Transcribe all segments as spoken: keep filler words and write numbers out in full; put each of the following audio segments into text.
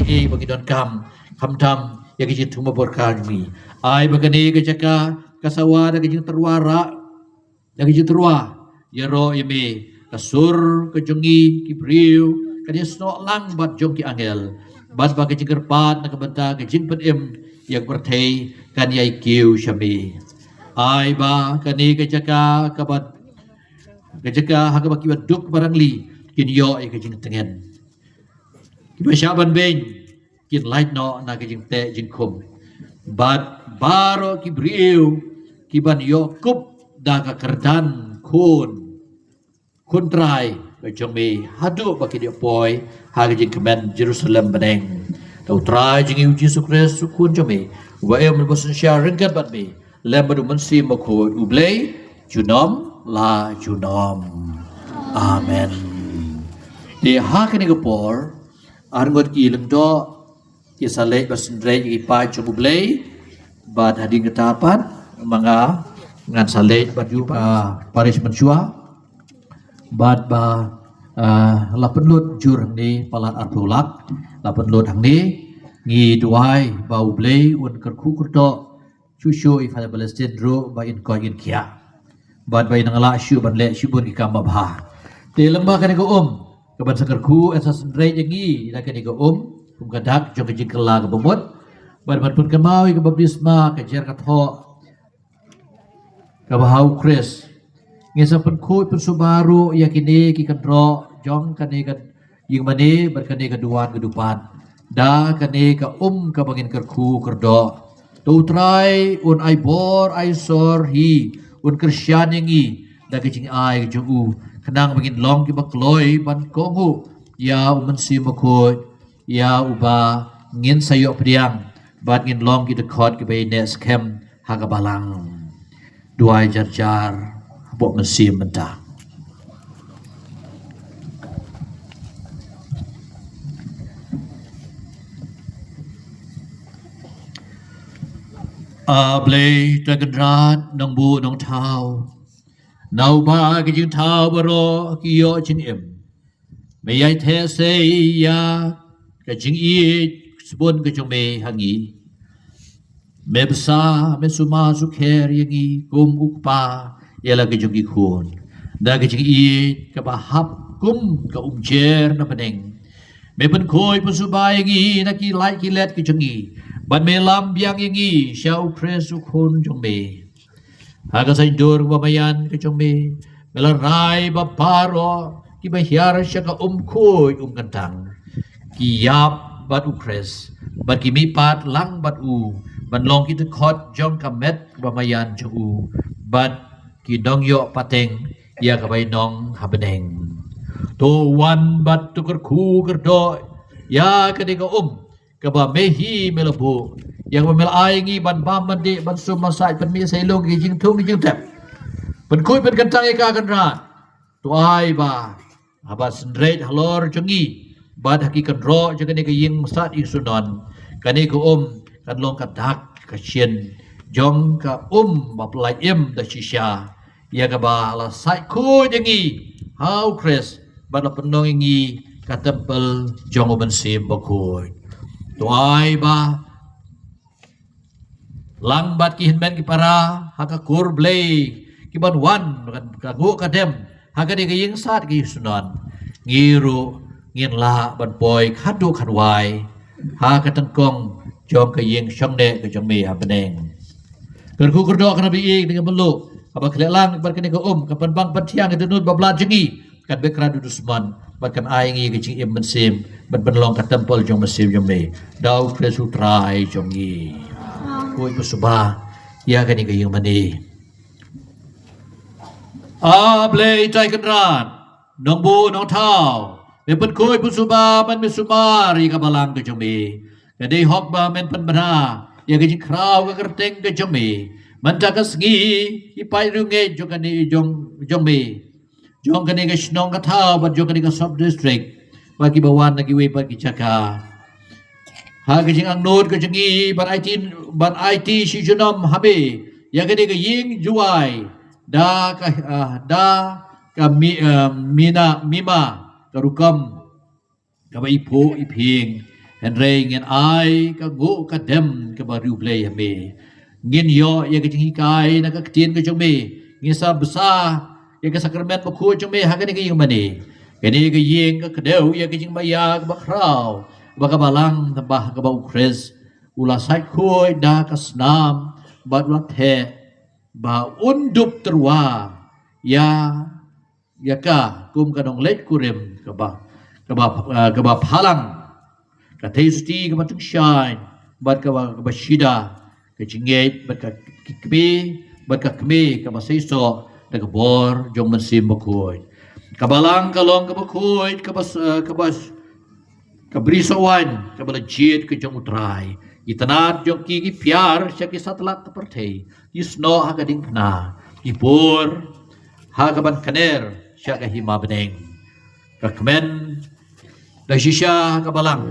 Ki ba ki don kam, khamtam ïa ki jingthmu bor ka jong me. Ai ba kane ka jaka ka sawa da ka jingtyrwa rah, da ka jingtyrwa ïaroh ïa me, ka sur ka jong ngi ki briew kan ïasnoh lang bad jong ki angel, bad ba ka jingkyrpad na ka bynta ka jingpynim ïa ka pyrthei kan ïai kiew sha me. Ai ba kane ka jaka kaba, ka jaka ha kaba kiba duk barangli kin ïoh ïa ka jingtngen. Kiba shah ban beiñ kin lait noh na ka jingteh jingkhum. Bad baroh ki briew ki ban ïoh kup da ka kyrdan khun, khun trai ka jong me, haduh ba kin ïoh poi ha ka jingkmen Jerusalem bneng. Da U Trai jong ngi U Jisu Khrist U Khun jong me, uba im bad synshar ryngkat bad me lem bad U Mynsiem Bakhuid, U Blei junom la junom. Amen. Te ha kane ka por, arngut ki lyngdoh ki sa leit ba synreit ïa ki paid jong U Blei. Bad hadien kata pat ma nga ngan sa leit bad ïa ka parish mynshuwa. Bad ba, ah, la pynlut jur hangne palat arphew lak, la pynlut hangne. Ngi duwai ba U Blei un kyrkhu kyrdoh shuh shuh ïa Father Palestine ruh ba in koit in khiah, bad ba in nang lah shuh ban leh shibun ki kam babha. Te lyngba kane ka um, ka ban sa kyrkhu, eh, sa synreit ïa ngi da kane ka um kum ka dak jong ka jingkylla kaba mut, bad ban pynkynmaw ïa ka baptisma, ka jer ka thoh kaba ha U Khrist. Ngin sa pynkhuid pynsuba ruh ïa kine ki kynroh jong kane ka ïing mane bad kane ka duwan ka dupat da kane ka um kaba ngin kyrkhu kyrdoh. To U Trai un ai bor ai sor hi, un kyrshan ïa ngi da ka jingai ka jong u, khnang ba ngin long kiba kloi ban kohnguh ïa U Mynsiem Bakhuid, ïa uba ngin sa ïoh pdiang bad ngin long ki dkhot kiba ïaineh skhem ha ka balang. Duwai jar jar hapoh mynsiem mynta. A Blei Trai Kynrad Nongbuh Nongthaw, na uba ki jingthaw baroh ki ïoh jingim, me ïai theh sei ïa ka jingïeit sbun ka jong me ha ngi. Me bsa, me sumar sukher ïa ngi kum u kpa ïa la ka jong ki khun, da ka jingïeit kaba hap kum ka umjer na bneng. Me pynkhuid pynsuba ïa ngi na ki lait ki let ki jong ngi, bad me lam biang ïa ngi sha u Khrist u Khun jong me. Ha ka saiñdur ba maïan ka jong me, me la rai ba baroh kiba hiar sha ka um khuid um kyntang ki ïap bad u Khrist, bad ki mihpat lang bad u, ban long ki dkhot jong ka met kaba maïan jong u, bad ki nongïoh pateng ïa ka bainong ha bneng. To wan bad to kyrkhu kyrdoh ïa kane ka um kaba me hi me la buh, ïa kaba me la ai ngi ban bam ban dih ban sum ban sait ban mih sailung ki jingthung ki jingtep. Pynkhuid pynkyntang ïa ka Kynrad. To ai ba haba synreit halor jong ngi bad ha ki kynroh jong kane ka ïing sat ïing sunon, kane ka um kan long ka dak ka shin jong ka um ba pyllait im da shisha, ïa kaba la sait khuid ïa ngi ha u Khrist bad la pynlong ïa ngi ka templ jong u Mynsiem Bakhuid. To ai ba lang bad ki hynmen ki para ha ka kur Blei ki ban wan ka nguh ka dem ha kane ka ïing sat ka ïing sunon, ngi ruh ngin lah ban poi khadduh khadwai ha ka tyngkong jong ka ïing shongneh ka jong me ha bneng. Kyrkhu kyrdoh ka na ba ïing ding ka mluh kaba khleh lang bad kane ka um ka pynbang pynthiang ka dohnud ba blat jong ngi, kan beh kra du dusmon bad kan ai ngi ka jingim mynsiem ban pynlong ka templ jong mynsiem jong me, da u Khrist u Trai jong ngi. Khuid pynsuba ïa kane ka ïing mane. A Blei Trai Kynrad Nongbuh Nongthaw, me pynkhuid pynsuba bad me sumar ïa ka balang ka jong me. Ka dei hok ba men pynbna ïa ka jingkhraw ka kyrteng ka jong me. Mynta ka sngi ki paid riewngeit jong kane jong jong me, jong kane ka shnong ka thaw bad jong kane ka sub district, bad kiba wan na kiwei pat ki jaka, ha ka jingangnud ka jong ngi ban aiti ban aiti shi junom ha me ïa kane ka ïing Jowai da ka ah, da ka mi, ah, mina mima ka rukom kaba iphuh iphieng. Hynrei ngin ai ka nguh ka dem kaba riewblei ha me. Ngin ïoh ïa ka jinghikai na ka ktien ka jong me. Ngin sa bsa ïa ka sakramen bakhuid jong me ha kane ka ïing mane. Kane ka ïing ka kdew ïa ka jingmaïa kaba khraw ba ka balang, ba kaba u Khrist u la sait khuid da ka snam bad u la theh ba un dup tyrwa ïa ïa ka kum ka nongleit kurim kaba kaba ah, kaba phalang, ka theisotti kaba tyngshaiñ bad kaba kaba shida, ka jingngeit bad ka kmie bad ka kmie kaba seisoh da ka bor jong Mynsiem Bakhuid. Ka balang ka long kaba khuid kaba s- ah, kaba s- ka bri soh waiñ kaba la jied ka jong u Trai. Ki tnat jong ki ki piar sha ki satlat ka pyrthei, ki snoh ha ka diengphna, ki pur ha ka ban kner sha ka hima bneng. Ka kmen da shisha ka balang.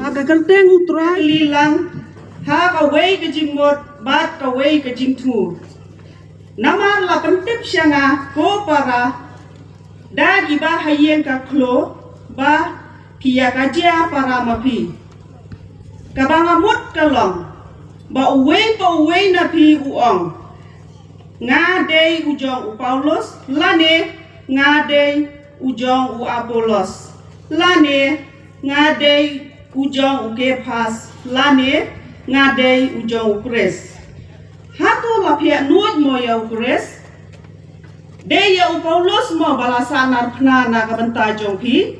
Ha ka kyrteng U Trai lilang ha kawei ka jingmut bad kawei ka jingthmu. Namar la pyntip sha nga ko para da kiba ha ïing ka khlo ba phi ïa ka jia para ma phi. Kaba nga mut ka long ba uwei pa uwei na phi u ong, nga dei u jong u Paulus, lane nga dei u jong u Apolos, lane nga dei u jong u Kephas, lane nga dei u jong u Khrist. Hato la phi ïa nud mo ïa u Khrist? Dei ïa u Paulus mo ba la sahnarphna na ka bynta jong phi?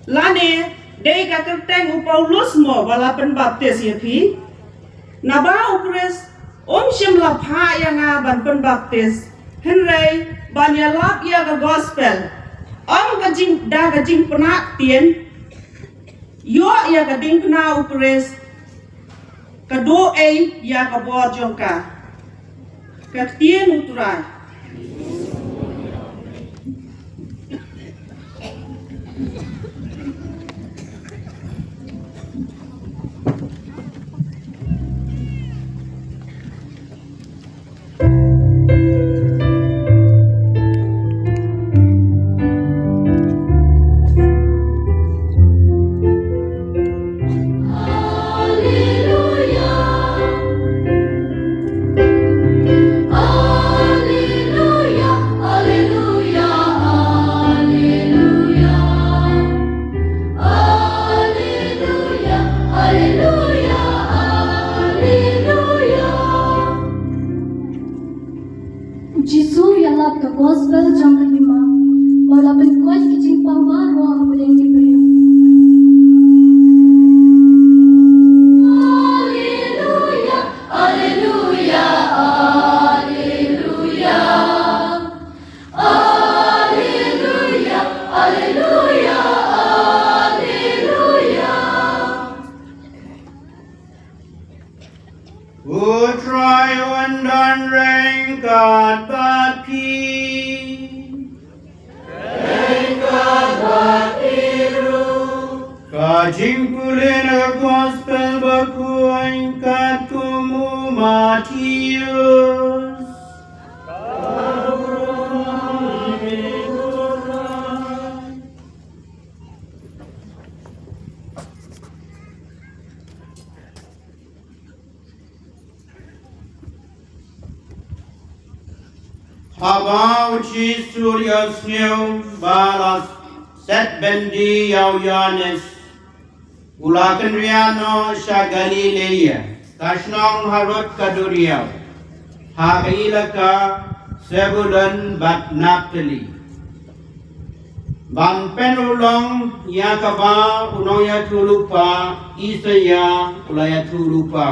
Lane dei ka kyrteng u Paulus mo ba la pynbaptis ïa phi? Naba u Khrist um shym la phah ïa nga ban pynbaptis, hynrei ban ïalap ïa ka gospel. Ym ka jing, da ka jingpynah ktien. Ïoh ïa ka diengphna u Khrist ka duh ei ïa ka bor jong ka. Ka ktien U Trai. U Jisu u ïalap ka gospel jong ka hima. Ba la pynkoit ki jingpang baroh ha pdeng ki briew. Alleluia, alleluia, alleluia. Alleluia, alleluia, alleluia. U Trai un don ryngkat bad phi. Ryngkat bad phi ruh. Ka jingpule na ka gospel bakhuid katkum u Mathaios. Haba u Jisu u ïohsngew ba la set byndi ïa u Ïoannis, u la kynriah noh sha Galilaia, ka shnong harud ka duriaw, ha ka ilaka Sebulun bad Naphtali, ban pynurlong ïa kaba u nongïathuhlypa Isaïa u la ïathuhlypa.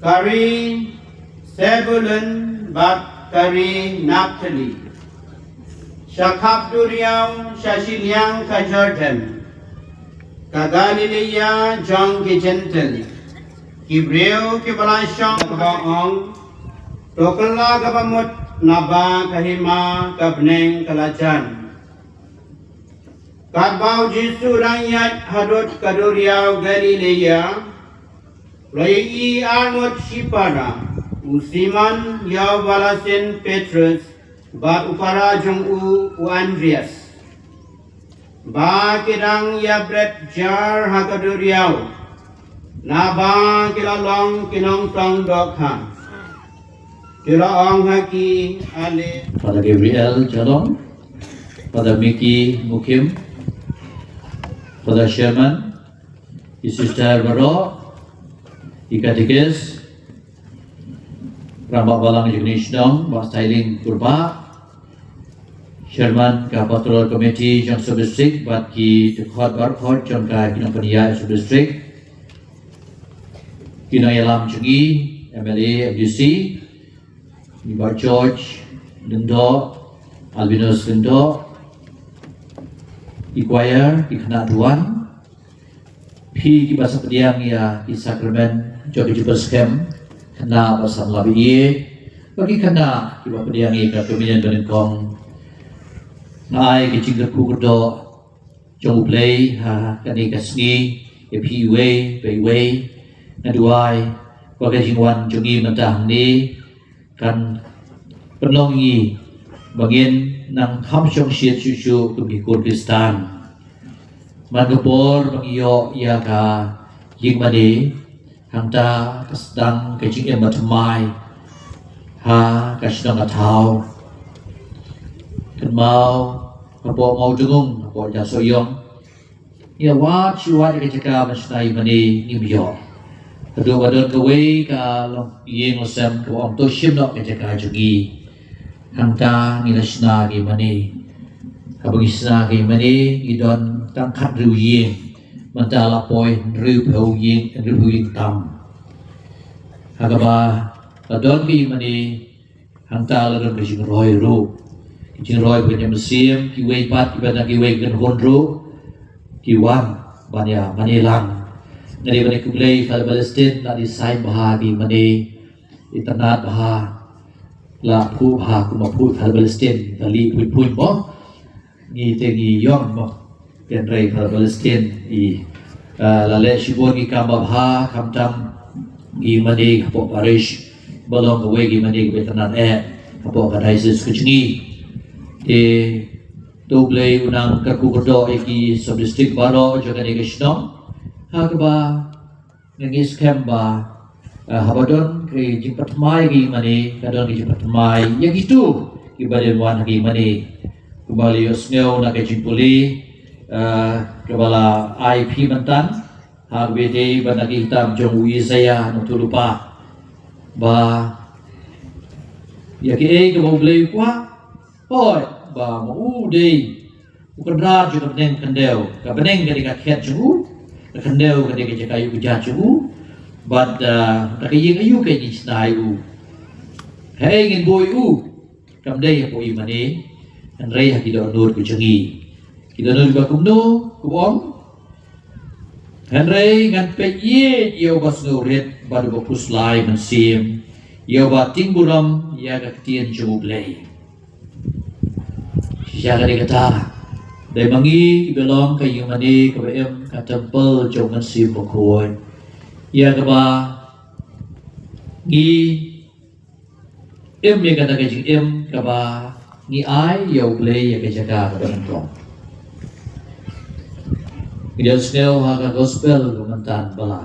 Ka ri Sebulun bad ka ri Naphtali, sha khap duriaw, sha shiliang ka Jordan, ka Galilaia jong ki Jentil, ki briew kiba la shong, kaba ong, to kylla kaba mut, naba ka hima ka bneng ka la jan. Katba u Jisu u dang ïaid hadut ka duriaw Galilaia, u la ïohi arngut shiphada, U Simon ïa u ba la sin Petrus, bad u para jong u u Andreas. Ba ki dang ïa bret jar ha ka duriaw, naba ki la long ki nongtong dohkha. Ki la ong ha ki, Ale. Father Gabriel Jalong, Father Mickey Mukim, Father Sherman, i sister baroh, i katekis, rangbah balang jong kane ka shnong, Bah Styling Kurbah, Chairman ka Pastoral Committee jong Sub District, bad ki dkhot barkhot jong ka ki nongpynïaid Sub District, ki nongïalam jong ngi, M L A, M D C, i Bah George Lyngdoh, Albinus Lyngdoh, i choir, i khynnah duwan, phi kiba sa pdiang ïa ki sakramen jong ka jingpynskhem khynnah ba samla ba ïeit, bad ki khynnah kiba pdiang ïa ka communion banyngkong. Nga ai ka jingkyrkhu kyrdoh jong U Blei ha kane ka sngi ïa phi iwei pa iwei. Nga duwai ba ka jingwan jong ngi mynta hangne kan pynlong ïa ngi ba ngin nang kham shongshit shuh shuh kum ki khun Khristan. Man ka por ba ngi ïoh ïa ka ïing mane, hangta ka sdang ka jingim bathymmai ha ka shnong ka thaw. Kynmaw, hapoh Mawjyngung, hapoh Jasohiong, ïa wat shu wad ïa ka jaka ban shna ïing mane ngim ïoh. Haduh ba don kawei ka long ïing long sem kaba ong to shim noh ka jaka jong ngi. Hangta ngi la shna ka ïing mane. Haba ngi shna ka ïing mane ngi don tang khathynriew ïing. Mynta la poi hynriewphew ïing, hynriewphew ïing tam. Ha kaba la don ka ïing mane, hangta la don ka jingroi ruh. Ka jingroi ba ka mynsiem, kiwei pat kiba na kiwei ki kynhun ruh ki wan ban ïa mane lang. Nga dei ban ïa khublei Father Balestin, la dei saiñ bha ka ïing mane, itynnad bha, la phuh bha kum ba phuh Father Balestin, ka lih phuh phuh mo. Ngi te ngi ïong mo. Hynrei Father Balestin i, ah, la leh shibun ki kam babha, khamtam ïing mane hapoh parish ba long kawei ka ïing mane kaba itynnad eh hapoh ka diocese ka jong ngi. Te to U Blei un nang kyrkhu kyrdoh ïa ki sub district baroh jong kane ka shnong. Ha kaba nga ngeit skhem ba, eh, haba don ka jingpynthikna ka ïing mane, ka don ka jingpynthikna ïa kito kiba dei ban wan ha ka ïing mane. Kumba la ïohsngew na ka jingpule, eh, kaba la ai phi mynta, ha kaba ïadei bad na ka ïing tam jong u Isaiah Nongtulupa, ba ïa kiei kaba U Blei u kwah, hooid, ba ma u dei u kynrad jong ka bneng khyndew. Ka bneng ka dei ka khet jong u, ka khyndew ka dei ka jaka ïuh ka jat jong u. Bad, ah, da ka ïing aïu ka jingshna ïa u? Haei ngin buh ïa u? Kam dei hapoh ïing mane, hynrei ha ki dohnud ka jong ngi. Ki dohnud ba kumno, kumno? Hynrei ngan peit ïa uba sngewrit bad uba phuslai mynsiem ïa uba tieng burom ïa ka ktien jong U Blei. Shisha ka dei kata, dei ma ngi kiba long ka ïing mane kaba im, ka templ jong U Mynsiem Bakhuid, ïa kaba ngi im ïa kata ka jingim kaba ngi ai ïa U Blei ïa ka jaka kaba nyngkong. Ngi ïohsngew ha ka gospel ba mynta ba la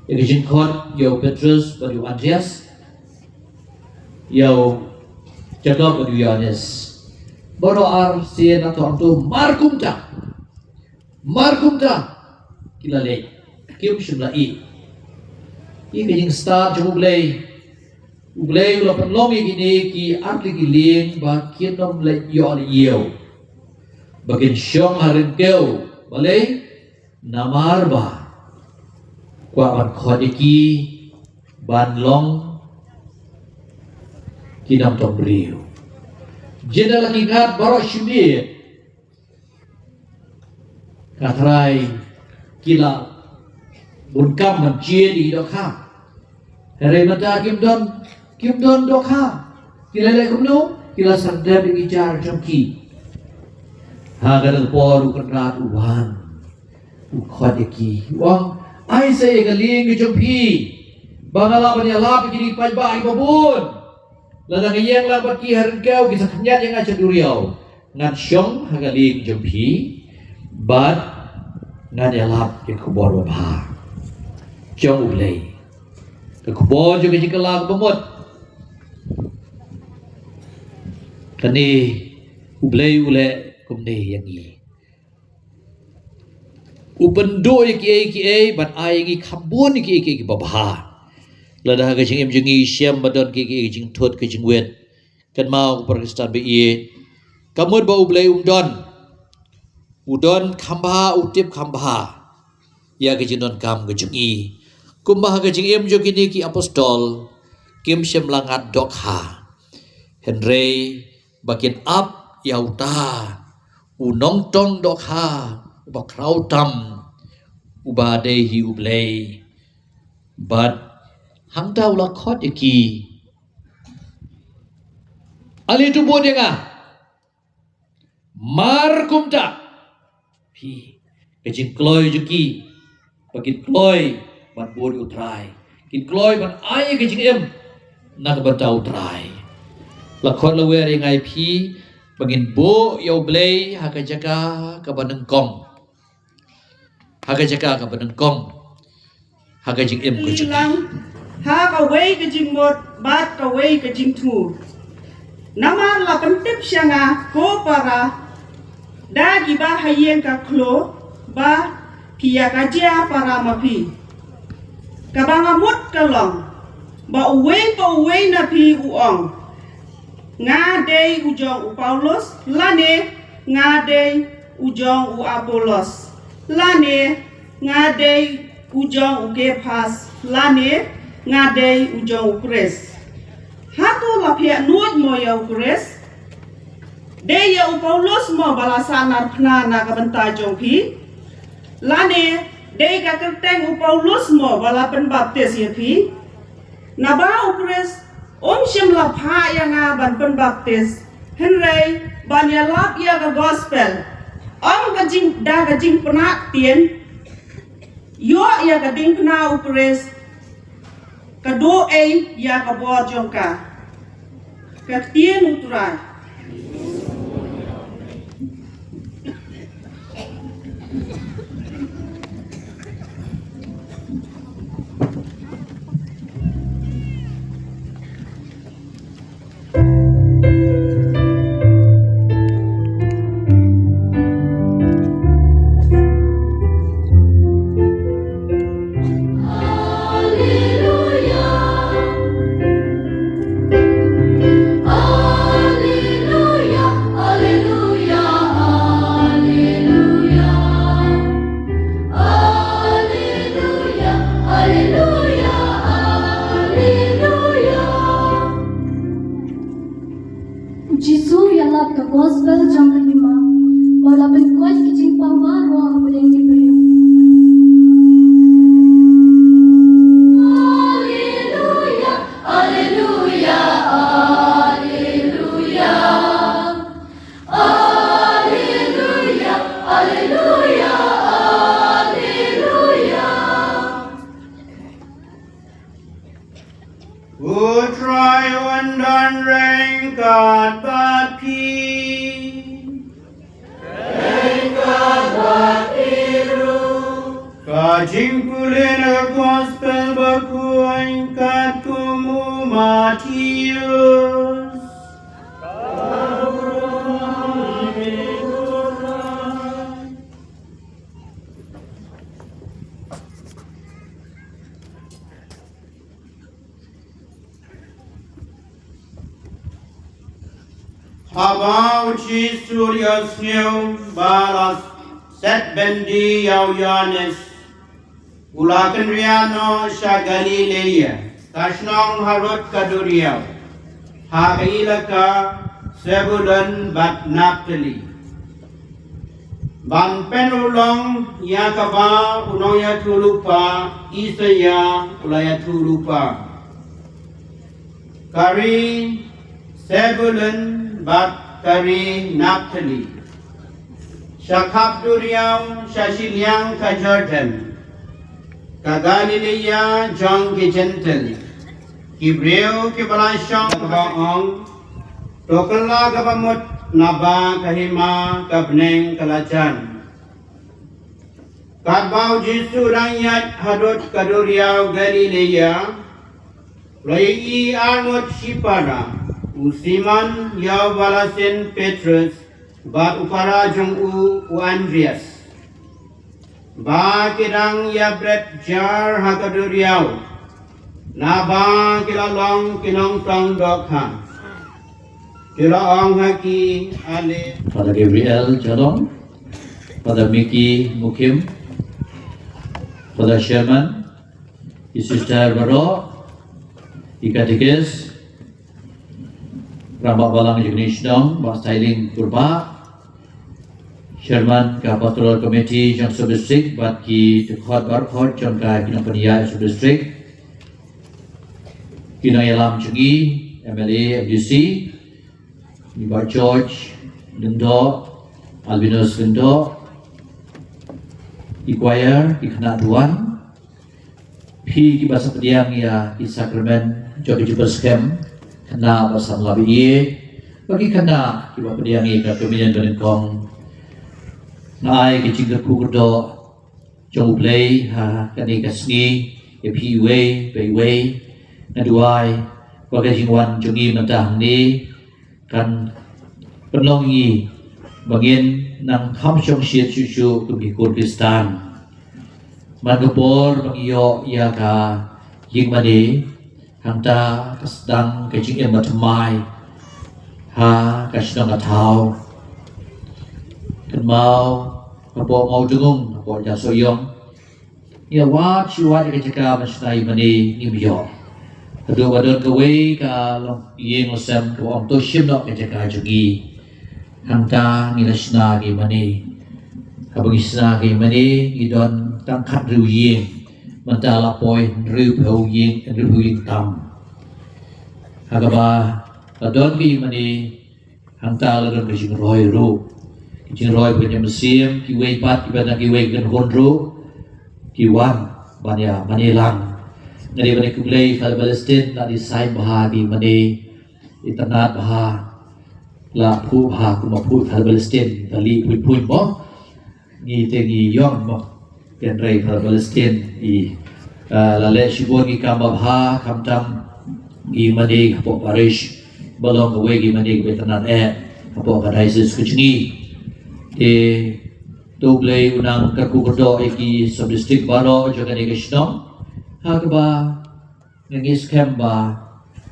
ïa ka jingkhot ïa u Petrus bad ïa u Andreas, ïa u Jakob bad ïa u Ïoannis. Baroh ar sien la ong to mar kumta. Mar kumta ki la leit, kim shym la ïeh. Ïa ka jingstad jong U Blei. U Blei u la pynlong ïa kine ki artylli ki lieng ba kin ym leit ïoh leit ïew, ba kin shong ha ryngkew. Balei? Namar ba kwah ban khot ïa ki ban long ki nongtong briew. Jin da la ki ngat baroh shimiet, ka trai ki la bun kam ban jied ïa ki dohkha. Hynrei mynta kim don, kim don dohkha. Ki la leh kumno? Ki la sandep ïa ki jar jong ki. Ha kata ka por u Kynrad u wan, u khot ïa ki, u ong, ai sa ïa ka lieng ka jong phi ba nga lah ban ïalap ïa kine ki paidbah kiba bun. Lada nga ïeng lang bad ki ha ryngkew, ki sa khyndiat ïa nga sha duriaw. Ngan shong ha ka lieng jong phi bad ngan ïalap ïa ka khubor babha jong U Blei, ka khubor jong ka jingkylla kaba mut. Kane U Blei u leh kumne ïa ngi. U pynduh ïa kiei kiei ban ai ïa ngi kham bun ïa kiei kiei kiba bha. Lada ha ka jingim jong ngi shem ba don kiei kiei ki jingthut ki jingwit, kynmaw ko para Khristan ba ïeit, ka mut ba U Blei um don. U don kham bha, u tip kham bha ïa ka jingdonkam ka jong ngi. Kumba ha ka jingim jong kine ki apostol, kim shym la ngat dohkha. Hynrei ba kin ap ïa uta u nongtong dohkha, uba khraw tam, uba dei hi U Blei. Bad hangta u la khot ïa ki. Ale to bud ïa nga. Mar kumta phi, ka jingkloi jong ki, ba kin kloi ban bud ïa U Trai, kin kloi ban ai ïa ka jingim na ka bynta U Trai. La khot la wer ïa nga ïa phi ba ngin buh ïa U Blei ha ka jaka kaba nyngkong, ha ka jaka kaba nyngkong ha ka jingim ka jong ngi. Lang ha kawei ka jingmut bad kawei ka jingthmu. Namar la pyntip sha nga, ko para, da kiba ha ïing ka khlo, ba ki ïa ka jia para ma phi. Kaba nga mut ka long ba uwei pa uwei na phi u ong, nga dei u jong u Paulus, lane nga dei u jong u Apollos, lane nga dei u jong u Kephas, lane nga dei u jong u Khrist. Hato la phi nud mo ïa u Khrist? Dei ïa u Paulus mo ba la sahnarphna na ka bynta jong phi? Lane dei ka kyrteng u Paulus mo ba la pynbaptis ïa phi? Naba u Khrist um shym la phah ïa nga ban pynbaptis, hynrei ban ïalap ïa ka gospel. Ym ka jing, da ka jingpynah ktien. Ïoh ïa ka diengphna u Khrist, ka duh ei ïa ka bor jong ka. Ka ktien U Trai. Alleluia, alleluia, alleluia. U Jisu u ïalap ka gospel jong ka hima, ba la pynkoit ka jingpang baroh ha pdeng ki briew. Alleluia, alleluia, alleluia. Alleluia, alleluia, alleluia. U Trai un don ryngkat bad phi. Ryngkat bad phi ruh. Ka jingpule na ka gospel bakhuid katkum u Mathaios. Haba u Jisu u ïohsngew ba la set byndi ïa u Ïoannis, u la kynriah noh sha Galilaia, ka shnong harud ka duriaw, ha ka ilaka Sebulun bad Naphtali, ban pynurlong ïa kaba u nongïathuhlypa Isaïa u la ïathuhlypa. Ka ri Sebulun bad ka ri Naphtali, sha khap duriaw, sha shiliang ka Jordan, Ka Galilaia jong ki Jentil, ki briew kiba la shong, kaba ong, to kylla kaba mut, naba ka hima ka bneng ka la jan. Katba u Jisu u dang ïaid haduh ka duriaw Galilaia, la ïohi arngut shipara, u Simon ïa uba la sien Petrus, bad u para jong u u Andreas, ba ki dang ïa bret jar ha ka duriaw, naba ki la long ki nongtong dohkha. Ki la ong ha ki, ale. Father Gabriel Jalong, Father Mickey Mukim, Father Sherman, i sister baroh, i katekis, rangbah balang jong kane ka shnong, Bah Sailing Kurbah, Chairman ka Pastoral Committee jong Sub District, bad ki dkhot barkhot jong ka ki nongpynïaid Sub District, ki nongïalam jong ngi, M L A, M D C, i Bah George Lyngdoh, Albinus Lyngdoh, i choir, i khynnah duwan, phi kiba sa pdiang ïa ki sakramen jong ka jingpynskhem khynnah bad samla ba ïeit, bad ki khynnah kiba pdiang ïa ka communion banyngkong. Nga ai ka jingkyrkhu kyrdoh jong U Blei ha kane ka sngi ïa phi iwei pa iwei. Nga duwai ba ka jingwan jong ngi mynta hangne kan pynlong ïa ngi ba ngin nang kham shongshit shuh shuh kum ki khun Khristan. Man ka por ba ngi ïoh ïa ka ïing mane, hangta ka sdang ka jingim bathymmai ha ka shnong ka thaw. Kynmaw hapoh Mawdyngung, hapoh Jasoïong, ïa wat shuh wat ïa ka jaka ban shna ïing mane ngim ïoh. Haduh ba don kawei ka longïing longsem kaba ong to shim noh ka jaka jong ngi. Hangta ngi la shna ka ïing mane. Haba ngi shna ka ïing mane ngi don tang khathynriew ïing. Mynta la poi hynriewphew ïing, hynriewphew ïing tam. Ha kaba la don ka ïing mane, hangta la don ka jingroi ruh. Ka jingroi ba ka mynsiem, kiwei pat kiba na kiwei ki kynhun ruh ki wan ban ïa mane lang. Nga dei ban ïa khublei Father Balestin, la dei saiñ bha ka ïing mane, itynnad bha, la phuh bha kumba phuh Father Balestin, ka lih phuh phuh mo. Ngi te ngi ïong mo. Hynrei Father Balestin i, ah, la leh shibun ki kam babha, khamtam ïing mane hapoh parish ba long kawei ka ïing mane kaba itynnad eh hapoh ka diocese ka jong ngi. Te to U Blei un nang kyrkhu kyrdoh ïa ki sub district baroh jong kane ka shnong. Ha kaba nga ngeit skhem ba,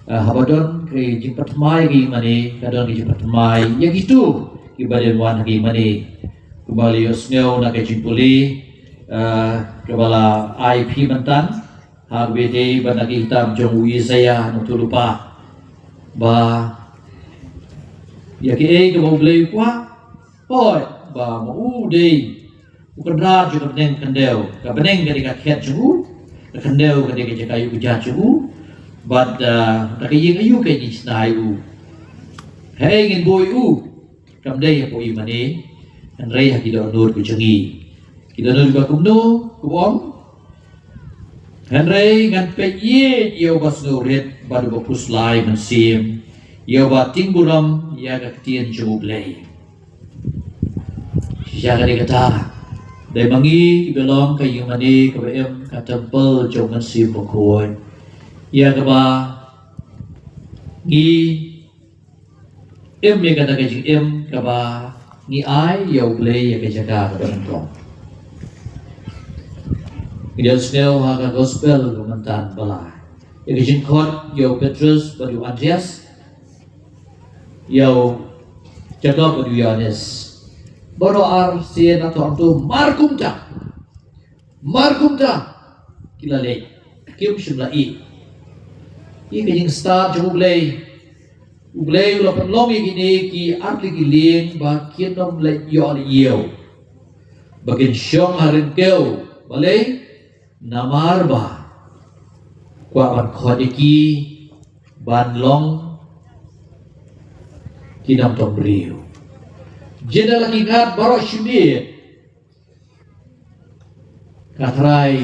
eh, haba don ka jingpynthikna ka ïing mane, ka don ka jingpynthikna ïa kito kiba dei ban wan ha ka ïing mane. Kumba la ïohsngew na ka jingpule, eh, kaba la ai phi mynta, ha kaba ïadei bad na ka ïing tam jong u Isaiah nongïathuhlypa, ba ïa kiei kaba U Blei u kwah, hooid, ba ma u dei u kynrad jong ka bneng khyndew. Ka bneng ka dei ka khet jong u, ka khyndew ka dei ka jaka ïuh ka jat jong u. Bad, ah, da ka ïing aïu ka ïing shna ïa u? Hei, ngin buh ïa u. Kam dei hapoh ïing mane. Hynrei ha ki dohnud ka jong ngi. Ki dohnud ba kumno, kumno? Hynrei ngan peit ïa uba sngewrit bad uba phuslai mynsiem, ïa uba tieng burom ïa ka ktien jong U Blei. Shisha ka dei kata, dei ma ngi kiba long ka ïing mane kaba im ka templ jong U Mynsiem Bakhuid. Ïa kaba ngi im ïa kata ka jingim kaba ngi ai ïa U Blei ïa ka jaka kaba nyngkong. Ngi ïohsngew ha ka gospel ba mynta ba la ïa ka jingkhot ïa u Petrus bad u Andreas, ïa u Jakob bad u Ïohannes. Baroh ar sien na thong tu mar kumta. Mar kumta ki la leit, kim shym la ïeh ïa ka jingstad jong U Blei. U Blei u la pynlong ïa kine ki artylli ki lieng ba kin ym leit ïoh leit ïew, ba kin shong ha ryngkew. Balei? Namar ba kwah ban khot ïa ki ban long ki nongtong briew. Jin da la ki ngat baroh shimiet, ka Trai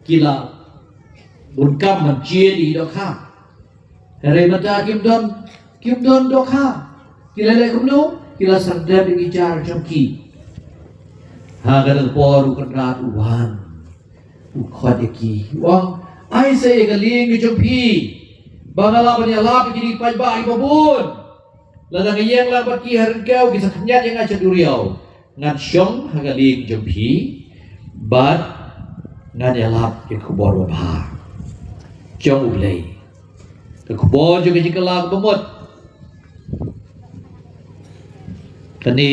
ki la bun kam ban jied ïa ki dohkha. Hynrei mynta kim don, kim don dohkha. Ki la leh kumno? Ki la sandep ïa ki jar jong ki. Ha kata ka por u Kynrad u wan, u khot ïa ki, u ong, ai sa ïa ka lieng ka jong phi ba nga lah ban ïalap ïa kine ki paidbah kiba bun. Lada nga ïeng lang bad ki ha ryngkew, ki sa khñiat ïa nga sha duriaw. Ngan shong ha ka lieng jong phi bad ngan ïalap ïa ka khubor babha jong U Blei, ka khubor jong ka jingkylla kaba mut. Kane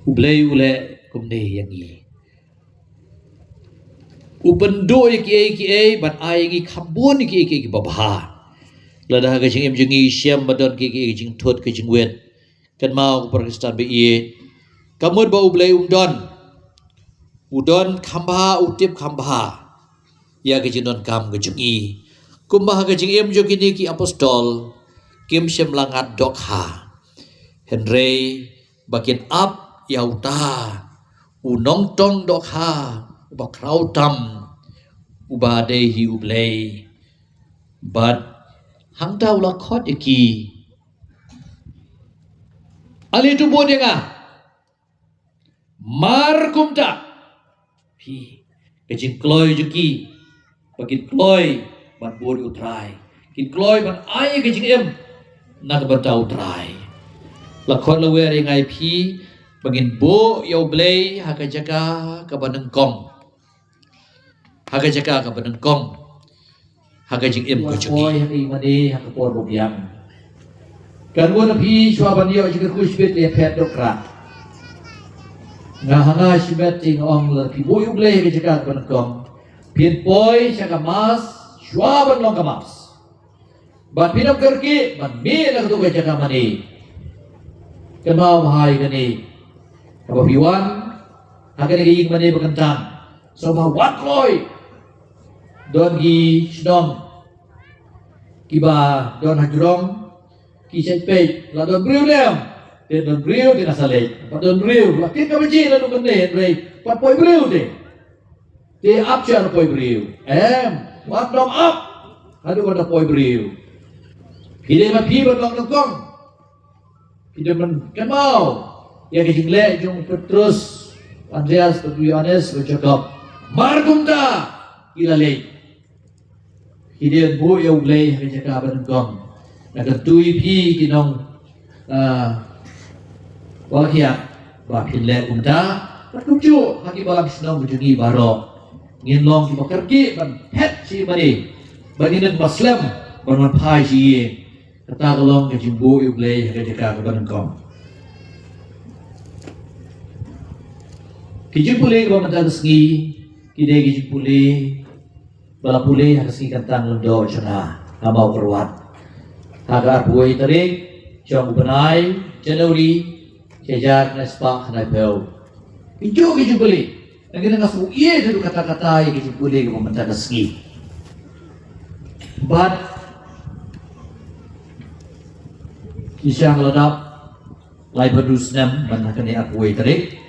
U Blei u leh kumne ïa ngi. U pynduh ïa kiei kiei bad ai ïa ngi kham bun ïa kiei kiei kiba bha. Lada ha ka jingim jong ngi shem ba don kiei kiei ki jingthut ki jingwit, kynmaw ko para Khristan ba ïeit, ka mut ba U Blei um don. U don kham bha, u tip kham bha ïa ka jingdonkam ka jong ngi. Kumba ha ka jingim jong kine ki apostol, kim shym la ngat dohkha, hynrei ba kin ap ïa uta u nongtong dohkha uba khraw tam, uba dei hi U Blei. Bad hangta u la khot ïa ki, ale to bud ïa nga. Mar kumta, phi, ka jingkloi jong ki, ba kin kloi ban bud ïa U Trai, kin kloi ban ai ïa ka jingim na ka bynta U Trai. La khot la wer ïa nga ïa phi ba ngin buh ïa U Blei ha ka jaka kaba nyngkong, ha ka jaka kaba nyngkong ha ka jingim ka jong ngi. Poi ha ka ïing mane ha ka por ba biang. Kan wan phi shuwa ban ïoh jingkyrkhu shibit, leh phet dohkha. Nga ha nga shimet te nga ong, lada phi buh ïa U Blei ha ka jaka kaba nyngkong, phin poi sha ka Mass shuwa ban long ka Mass. Bad phin ym kyrkieh ban mih na kato ka jaka mane. Kynmaw bha ïa kane, haba phi wan ha kane ka ïing mane ba kyntang, sngewbha wat kloi. Don ki shnong kiba don ha jrong, ki shait peit, la don briew ne em? Te don briew te nga sa leit. Pat don briew, la kit kaba jia la duk kane, hynrei pat poi briew te. Te ap sha poi briew. Em, wat nym ap haduh ba da poi briew. Phi dei ma phi ban long nyngkong. Phi dei ban kynmaw ïa ka jingleh jong u Petrus, Andreas, bad u Ïoannis, bad u Jakob. Mar kumta ki la leit. Ki dei ban buh ïa U Blei ha ka jaka ba nyngkong. Nga kyntu ïa phi ki nong, ah, Waheh, ba phin leh kumta. Bad kumjuh ha ki balang shnong ka jong ngi baroh, ngin long kiba kyrkieh ban phet sha ïing mane, ba ngin ym slem ban wan phai sha ïing. Kata ka long ka jingbuh ïa U Blei ha ka jaka kaba nyngkong. Ki jingpule kiba mynta ka sngi ki dei ki jingpule ba la pule ha ka sngi kyntang lyngdoh jong nga ha Mawkyrwat, ha ka arphew wei tarik jong u bnai January, shi hajar khyndai spah khyndaiphew. Ki jong ki jingpule, nangta nga shu ïa haduh katta katta ïa ki jingpule kiba mynta ka sngi. Bad ki shang la dap laiphew snem ban ha kane arphew wei tarik.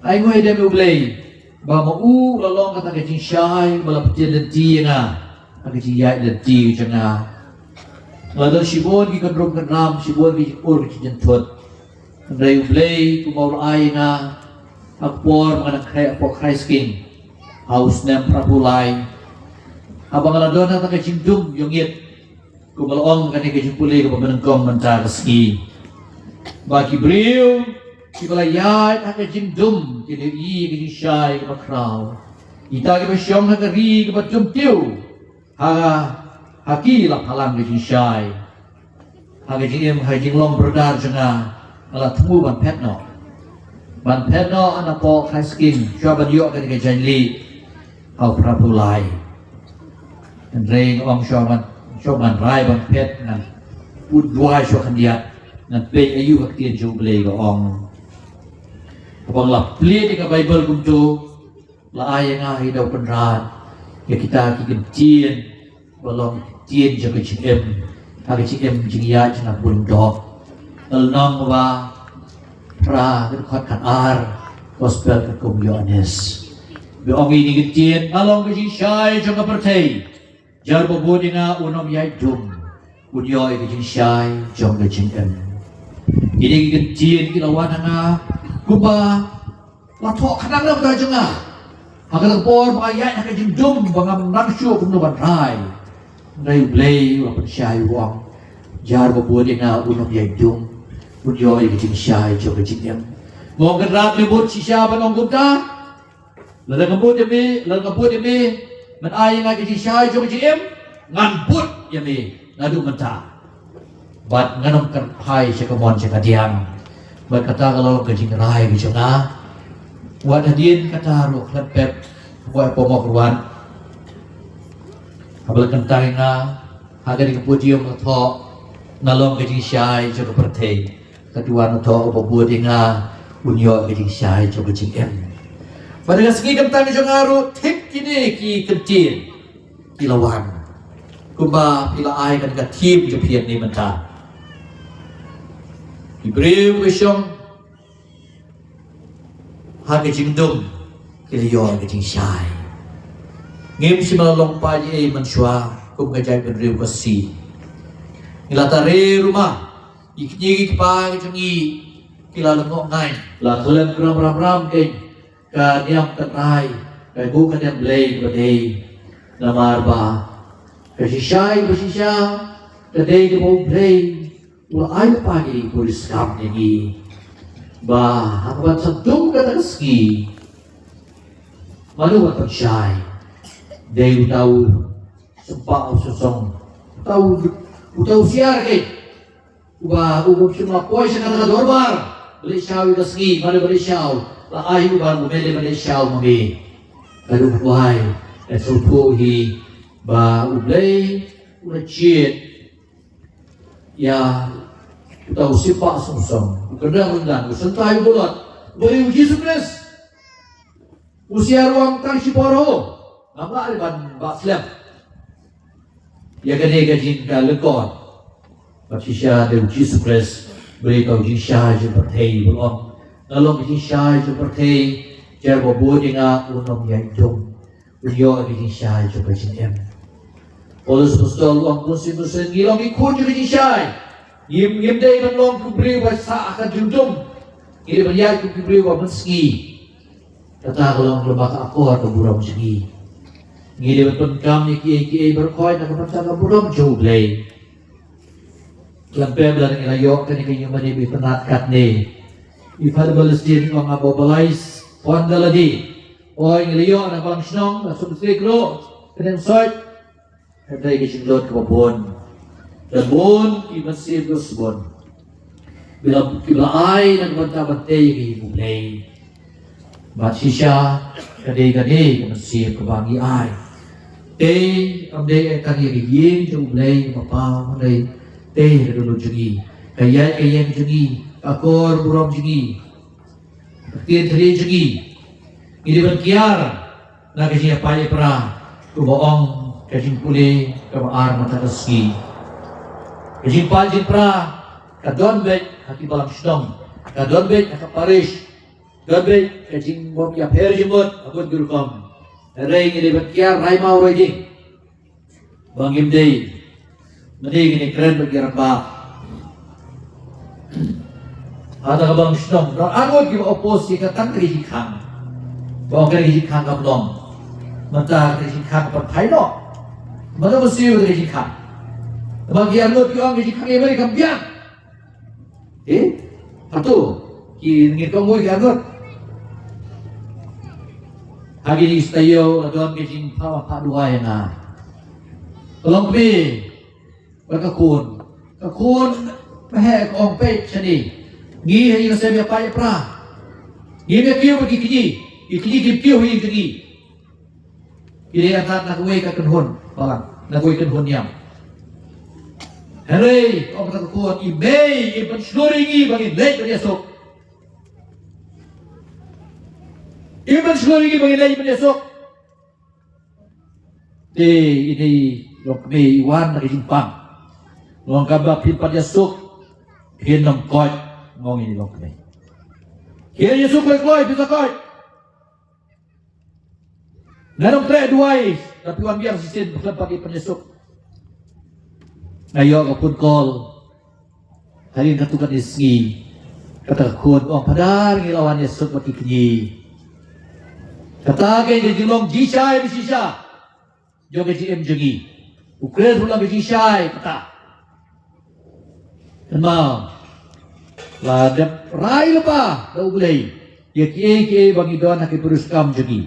Ai nguh ïa U Blei ba ma u la long kata ka jingshai ba la pyntieng lynti ïa nga ha ka jingïaid lynti jong nga. La don shibun ki kynrum kynram, shibun ki jingpur ki jingthut. Hynrei U Blei kumba u la ai ïa nga ha ka por ba nga dang khreh hapoh Christ King ha u snem phra phew lai, haba nga la don ha kata ka jingdum ïongit, kumba la ong kane ka jingpule kaba nyngkong mynta ka sngi, ba ki briew kiba la ïaid ha ka jingdum kin ïohi ka jingshai kaba khraw. Kita kiba shong ha ka ri kaba dum tiew, ha, ha ki la phalang ka jingshai. Ha ka jingim, ha ka jinglong brother jong nga, nga la thmu ban phet noh, ban phet noh napoh Christ King shuwa ban ïoh kane ka jaiñlih ha u phra phew lai. Hynrei nga ong shuwa ban, shuwa ban rai ban phet, ngan put duwai shuwa khyndiat, ngan peit aïu ka ktien jong U Blei ka ong. Haba nga la plie ïa ka Baibl kumto, la ai ïa nga ïa u Kynrad ïa kita ki ktien ba long ktien jong ka jingim ha ka jingim jingïaid jong nga bun doh. Lynnong ba phra, ka dkhot khatar, Gospel katkum u Ïoannis. Ba ong ïa kine ki ktien, nga long ka jingshai jong ka pyrthei. Jar ba bud ïa nga un ym ïaid dum, un ïoh ïa ka jingshai jong ka jingim. Kine ki ktien ki la wan ha nga kumba la thoh khnang na ka bynta jong nga. Ha kata ka por ba nga ïaid ha ka jingdum ba ngam nang shuh kumno ban rai, hynrei U Blei u la pynshai, u ong, jar ba bud ïa nga un ym ïaid dum, un ïoh ïa ka jingshai jong ka jingim. Nga ong, kynrad, me bud shisha ban ong kumta? Lada nga bud ïa me, lada nga bud ïa me, men ai ïa nga ka jingshai jong ka jingim, ngan bud ïa me naduh mynta. Bad ngan ym kynphai sha ka mon sha ka diang. Bad kata ka long ka jingrai ka jong nga. Wat hadien kata ruh, khlem pep, wat pamok ruh, haba la kyntang ïa nga ha kane ka podium, la thoh, nga long ka jingshai jong ka pyrthei. Ka duwan u thoh, ba bud ïa nga un ïoh ka jingshai jong ka jingim. Bad ha ka sngi kyntang jong nga ruh, thik kine ki kyntien ki la wan. Kumba phi la ai kane ka theme jong phi mynta. Ki briew ki shong ha ka jingdum ki la ïoh ka jingshai. Ngim shym la long paid ei ei mynshuwa kum ka jaitbynriew Khasi. Ngi la tare ruh ma, ki kñi ki kpa ki jong ngi ki la lyngngoh ngai. La khlem ram ram ram kein ka niam tynrai, ka buh ka niam Blei kaba dei. Namar ba ka shisha ba shisha ka dei kaba U Blei u la ai lypa ïa ki, u la skhem ïa ngi ba ha kaba sa dum kata ka sngi, mano ban pynshai? Dei uta u sympa u symsong, uta u, uta u siar kein, uba u bym shym la poi sha kata ka dorbar ban leit shaw ïa ka sngi, mano ban leit shaw? La ai u ban, u ban leit shaw ma me. Ka dei u kwai, ka sngewthuh hi ba U Blei u la jied ïa uta u sympa u symsong, u khyndang lyndan, u syntai u balot, uba dei U Jisu Khrist. U siar u ong tang shipor ho, ngam lah re ban bah slem ïa kane ka jingkha lyngkot. Bad shisha dei U Jisu Khrist, uba dei uta u jingshai jong ka pyrthei, uba ong, nga long ka jingshai jong ka pyrthei, jar ba bud ïa nga un ym ïaid dum, un ïoh ïa ka jingshai jong ka jingim. Paulus Apostol u ong, bun sien bun sien ngi long ki khun jong ka jingshai. Ngim, ngim dei ban long ki briew ba sah ha ka jingdum. Ngi dei ban ïaid kum ki briew ba mynsngi. Kata ka long lyngba ka akor ka burom jong ngi. Ngi dei ban pyndonkam ïa kiei kiei baroh khoit na ka bynta ka burom jong U Blei. Khlem pep lada ngi la ïoh kane ka ïingmane ba itynnad katne, i Father Balestine u ong, aba Balais pon da lade. Oi, ngi la ïoh na balang shnong, na Sumsui Kro, kane Soit. Hynrei ka jinglut kaba bun, da bun ki mynsiem ka sbun, ba la, ki la ai na ka bynta ban tei ïa ka ïing U Blei. Bad shisha ka dei, ka dei ka mynsiem kaba ngi ai. Tei kam dei tang ïa ka ïing jong U Blei, ka Kpa, hynrei tei ka dohnud jong ngi, ka ïaid ka ïeng jong ngi, ka akor burom jong ngi, ka ktien thylliej jong ngi. Ngi dei ban kiar na ka jingïapait ïapra, kumba ong ka jingpule kaba ar mynta ka sngi. Ka jingpait jingpra ka don beit ha ki balang shnong, ka don beit ha ka parish, don beit ka jingbym ïapher jingmut ha bun ki rukom. Hynrei ngi dei ban kiar rai maw rai ding ba ngim dei, mynta ngi kren bad ki rangbah. Hata ka balang shnong, don arngut kiba oppose ïa kata ka jingkhang, ba ong kata ka jingkhang kam long. Mynta ka jingkhang ka pynphai noh. Mynta ba siew ka jingkhang. Ba ki arngut ki ong ka jingkhang ïa me kam biang. Eh? Hato ki ngin kohnguh ïa ki arngut? Ha kine ki taïew la don ka jingphah, phah duwai ïa nga. Ka longkmie bad ka khun. Ka khun ba heh ka ong, peit shane, ngi ha ïing ha sem ïapait ïapra. Ngim ïakiew bad ki kñi, ki kñi kim kiew ha ïing jong ngi. Ki dei atat na kawei ka kynhun balang, na kawei ka kynhun niam. Hynrei ong kata ka khun, i mei im pynshlur ïa ngi ba ngin leit ban ïasuk. Im pynshlur ïa ngi ba ngin leit ban ïasuk. Te ine i longkmie i wan na ka jingpang. Nga ong, katba phin pat ïasuk phin nym koit, nga ong, ine i longkmie. Phin ïasuk kloi kloi, phin sa koit. Nga dang treh duwai, da phi wan biang shisien, ba khlem pat ïa pynïasuk. Nga ïoh ka phone call. Hadien katto katne sngi, kata ka khun ong, Phadar, ngi la wan ïasuk bad ki kñi. Kata ka dei ka jinglong jingshai ba shisha jong ka jingim jong ngi. U Khrist u long ka jingshai kata. Kynmaw, la dep rai lypa da U Blei ïa kiei kiei ba ngi don ha ki bynriew skam jong ngi.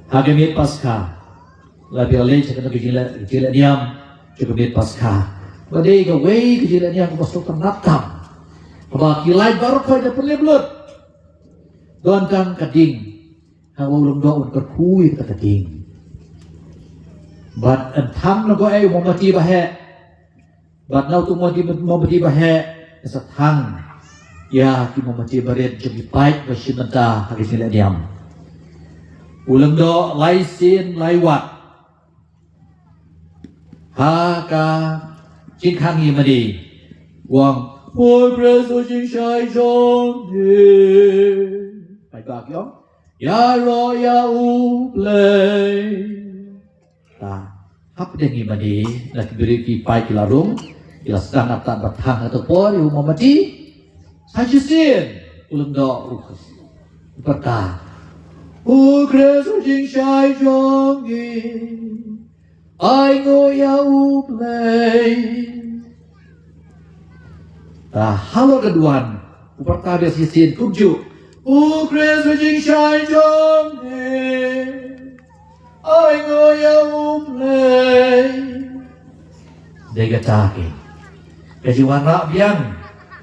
Ha ka miet Paskha la biang leit sha kata ka jingleh, jingleh niam jong ka miet Paskha. Ba dei kawei ka jingleh niam kaba sngewtynnat tam, kaba ki lait baroh khoit da pynlip lut. Don tang ka ding. Haba u lyngdoh un kyrkhu ïa kata ka ding. Bad yn thang na ko ei u mombati ba heh. Bad na uto u mombati, mombati ba heh, yn sa thang ïa ki mombati barit jong ki paip ba shim bynta ha ka jingleh niam. U lyngdoh lai sien lai wat ha ka jingkhang ïa mane, u ong, Oi Khrist, u jingshai jong ngi. Paidbah ki ong, Ïaroh ïa U Blei. Ta, hapdeng ïa mane, na ki briew ki paip ki la rung, ki la sdang, ynda ba thang ha kato ka por ïa u mombati, sa shisien u lyngdoh u pyrta, O Khrist, u jingshai jong ngi, ai nguh ïa U Blei. Ta, halor ka duwan, u pyrta biang shisien kumjuh, O Khrist, u jingshai jong ngi, ai nguh ïa U Blei. Dei kata ka, ka jingwanrah biang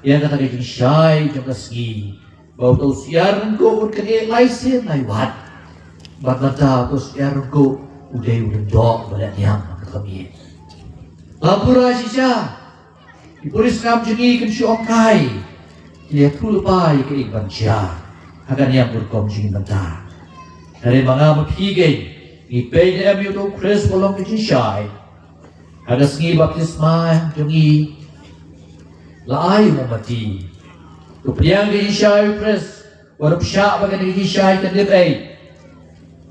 ïa kata ka jingshai jong ka sngi. Ba uto u syiar ryngkuh un kane lai sien lai wat. Bad mynta uto u syiar ryngkuh u dei u lyngdoh ba leh niam ha ka miet. La pura shisha. Ki bynriew skam jong ngi kin shu ong kai, ki ïathuh lypa ïa kaei ban jia ha ka niam ka rukom jong ngi mynta. Hynrei ma nga ma phi keiñ, ngi peit ne em ïa uto u Khrist ba long ka jingshai? Ha ka sngi baptisma jong ngi, la ai u mombati. To pdiang ka jingshai u Khrist, wat pynshah ba kane ka jingshai kan dep ei.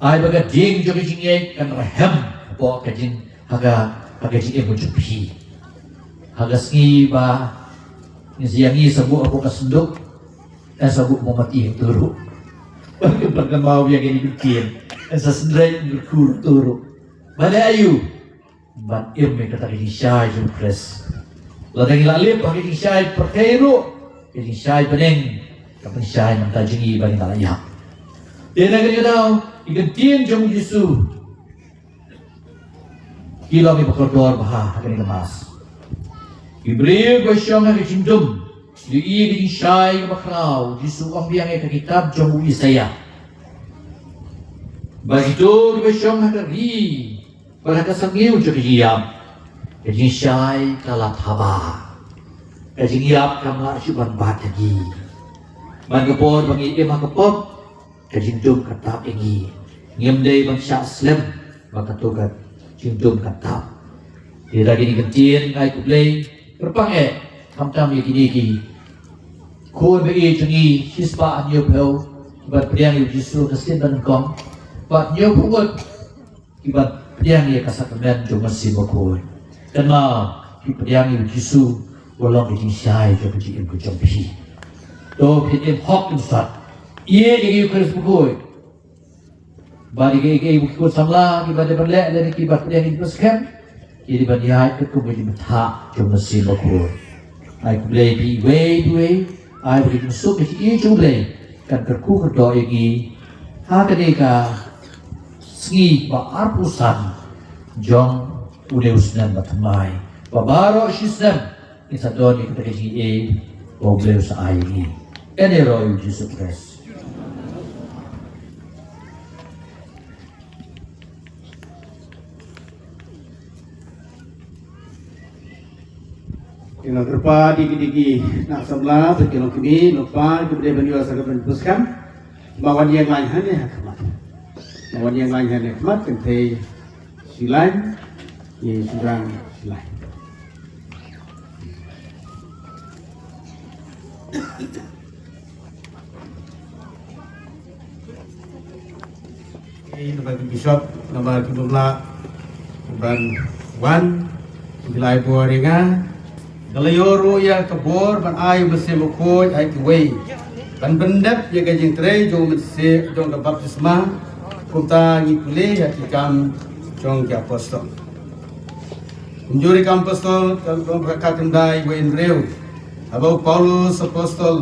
Ai ba ka ding jong ka jingngeit kan rhem hapoh ka jing, ha ka, ha ka jingim jong phi. Ha ka sngi ba ngin sa ïa, ngin sa buh hapoh ka synduk, yn sa buh mombati hangto ruh. Ban kynmaw ïa kine ki ktien, yn sa synreit kyrkhu hangto ruh. Balei? Aiu? Ban im ïa kata ka jingshai jong u Khrist. Lada ngi la lip ha ka jingshai pyrthei ruh, ka jingshai bneng kan pynshai na ka bynta jong ngi ba ngin da la ïap. Te na kane ka daw, ki ktien jong u Jisu ki long kiba kordor bha ha kane ka Mass. Ki briew ba shong ha ka jingdum, ki ïohi ïa ka jingshai kaba khraw. U Jisu u ong biang ïa ka kitab jong u Isaïah ba kito kiba shong ha ka ri bad ha ka syrngiew jong ka jingïap, ka jingshai ka la thaba. Ka jingïap kam lah shuh ban bat ïa ki. Bad ka por ba ngi im ha ka pop, ka jingdum ka tap ïa ngi. Ngim dei ban shah slem ba kato ka jingdum ka tap. Te da kine ki ktien, ai khublei kyrpang eh khamtam ïa kine ki khun ba ïeit jong ngi, shispah hynñiewphew, kiba pdiang ïa u Jisu ha ka sien ba nyngkong, bad hynñiewphew ngut kiba pdiang ïa ka sakramen jong u Mynsiem Bakhuid. Kynmaw, phi pdiang ïa u Jisu, u long ka jingshai jong ka jingim ka jong phi. To phin im hok im sot. Ïeit ïa u Khrist Bakhuid. Bad ïa ki, ïa ki khun samla kiba dei ban leh lane kiba pdiang ïa u Jisu skhem, ki dei ban ïaid katkum ka jingbthah jong u Mynsiem Bakhuid. Ai khublei phi iwei pa iwei, ai ba ka jingsuk ka jingïeit jong u Blei kan kyrkhu kyrdoh ïa ngi ha kane ka sngi ba arphew san jong une u snem ba thymmai, ba baroh shi snem ngin sa don ïa kata ka jingïeit ba u Blei u sa ai ïa ngi. Kane ruh ïa u Jisu Khrist. Ïa nga kyrpad ïa ki, ïa ki khynnah samla, bad ki longkmie longpa kiba dei ban ïoh sakramen jingpyrshang, ma wan ïeng lain hangne ha khmat. Ma wan ïeng lain hangne ha khmat, kynthei shi lain, ki shynrang shi lain. Namar ki bishop, namar ki bym lah ban wan, ki la ai bor ïa nga. Nga la ïoh ruh ïa ka bor ban ai u Mynsiem Bakhuid ha kiwei ban pyndep ïa ka jingtrei jong u Mynsiem jong ka baptisma. Kumta ngi pule ïa ki Kam jong ki Apostol. Kumjuh ruh ki Kam Apostol, ka, ka, ka khyndai wei hynriew. Haba u Paulus Apostol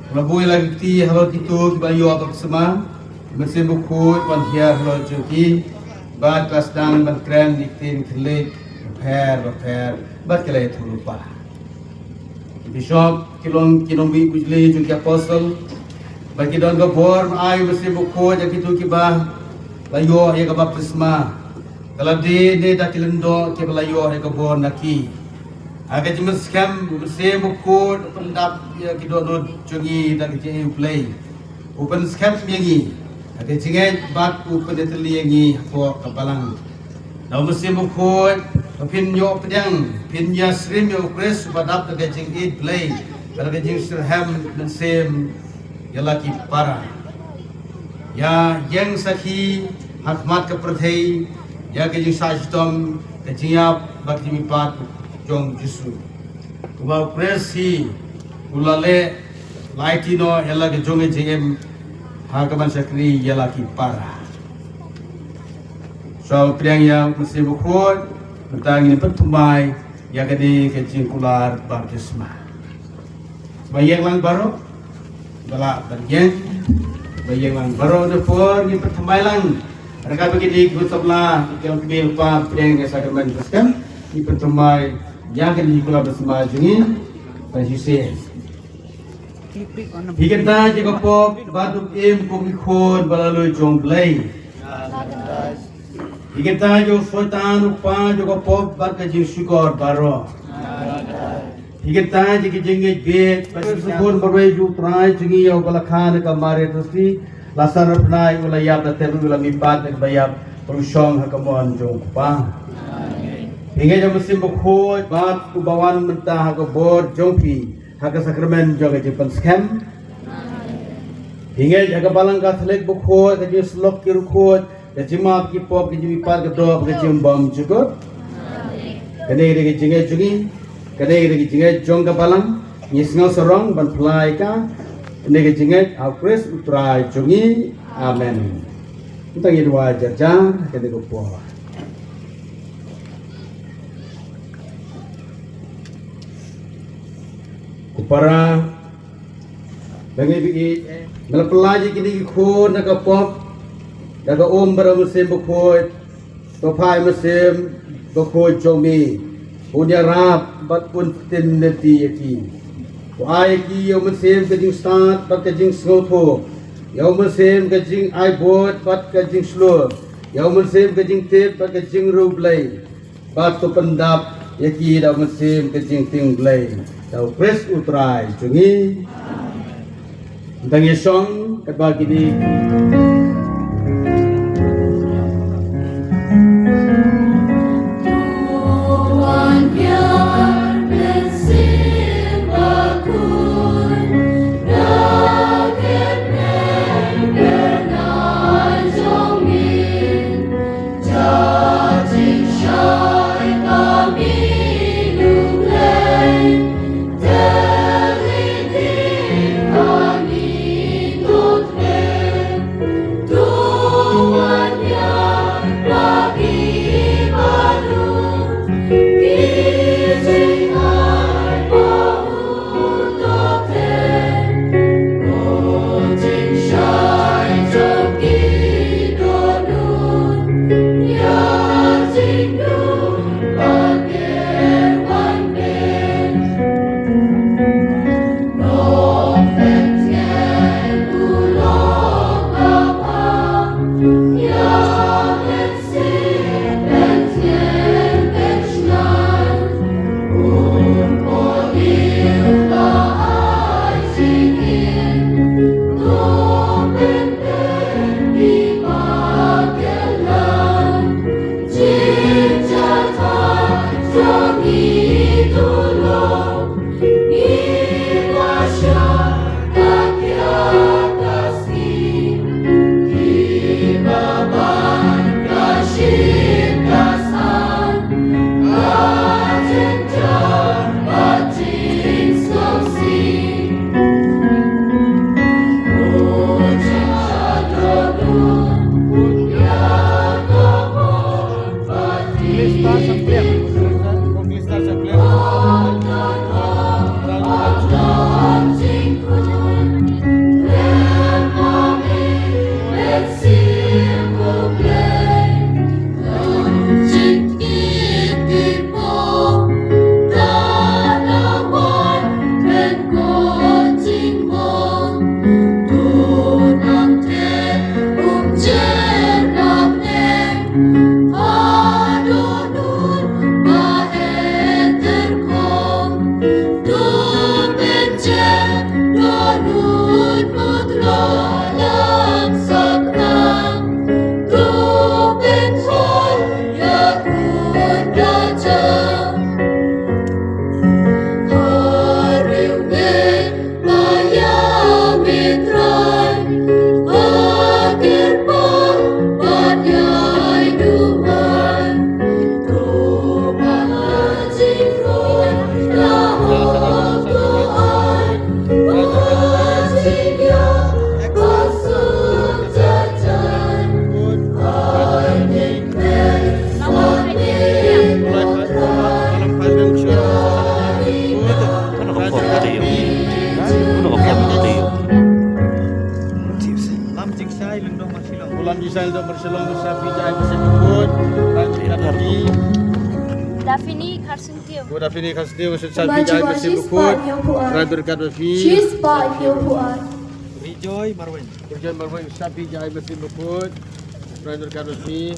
u la buh ïa la ki kti halor kito kiba ïoh baptisma, u Mynsiem Bakhuid u wan hiar halor jong ki, bad ki la sdang ban kren ïa ki ktien khlieh bapher bapher, bad ki la ïathuhlypa. Ki bishop, ki long ki nongmih pujli jong ki Apostol, ba ki don ka bor ban ai u Mynsiem Bakhuid ïa kito kiba la ïoh ïa ka baptisma, da lade ne da ki lyngdoh kiba la ïoh ïa ka bor na ki. Ha ka jingpynskhem, u Mynsiem Bakhuid u pyndap ïa ki dohnud jong ngi da ka jingaiei U Blei. U pynskhem ïa ngi ha ka jingngeit bad u pynïatylli ïa ngi hapoh ka balang. Da u Mynsiem Bakhuid ba phin ïoh pdiang, phin ïasyriem ïa u Khrist uba dap da ka jingïeit Blei, da ka jingshitrhem mynsiem ïa la ki para. Ïa ïeng sakhi ha khmat ka pyrthei ïa ka jingshah shitom, ka jingïap bad ka jingmihpat jong u Jisu. Kumba u Khrist hi u la leh, la aiti noh ïa la ka jong ka jingim ha kaban shakri ïa la ki para. Shuwa ban pdiang ïa u Mynsiem Bakhuid, mynta ngin pynthymmai ïa kane ka jingkular baptisma. Ba ïeng lang baroh, ba lah ban ïeng, ba ïeng lang baroh. Dei por ngin pynthymmai lang ryngkat bad kine ki bun samla, ki kmie ki kpa pdiang ïa ka sakramen pynskhem, ngin pynthymmai ïa kane ka jingkular baptisma jong ngi. Ba shisien. Hi kata jong ka pop bad u im kum ki khun ba la lui jong u Blei. Hi kata jong u Soitan u kpa jong ka pop bad ka jingshukor baroh. Hi kata jong ka jingngeit bieit bad ka jingshukor baroh ïa u Trai jong ngi ïa uba la kha na ka Maria Theisotti, la san arphew khyndai u la ïap, la tep u la mihpat na kaba ïap, u shong ha ka mon jong u Kpa. Hi ngeit ha u Mynsiem Bakhuid bad uba wan mynta ha ka bor jong phi ha ka sakramen jong ka jingpynskhem. Hi ngeit ha ka Balang Katholik bakhuid, ka jingsyllok ki riewkhuid, ka jingmap ki pop, ka jingmihpat ka doh, ka jingbymjukut. Kane ka dei ka jingngeit jong ngi, kane ka dei ka jingngeit jong ka Balang. Ngi sngew sarong ban pynlait ïa ka, kane ka jingngeit ha u Khrist u Trai jong ngi. Amen. Mynta ngin duwai jar jar ha kane ka por. Ko para ba ngi ïeit, me la pynlait ïa kine ki khun na ka pop da ka um bad u Mynsiem Bakhuid. To phah ïa u Mynsiem Bakhuid jong me un ïarap bad un pynlynti ïa ki. To ai ïa ki ïa u Mynsiem ka jingstad bad ka jingsngewthuh, ïa u Mynsiem ka jingai bud bad ka jingshlur, ïa u Mynsiem ka jingtip bad ka jingriewblei. Bad to pyndap ïa ki da u Mynsiem ka jingtieng Blei, da u Khrist u Trai jong ngi. Ngi dang ïa shong katba kine. Marshallong Sapi Jai Masih Bukut, Daphne Kharsung Tiew. Ko Daphne Kharsung Tiew, Sapi Jai Masih Bukut, Rider Kat Bafi. Cheers by Pio Puan. Rejoy Marwin. Rejoy Marwin, Sapi Jai Masih Bukut, Rider Kat Bafi.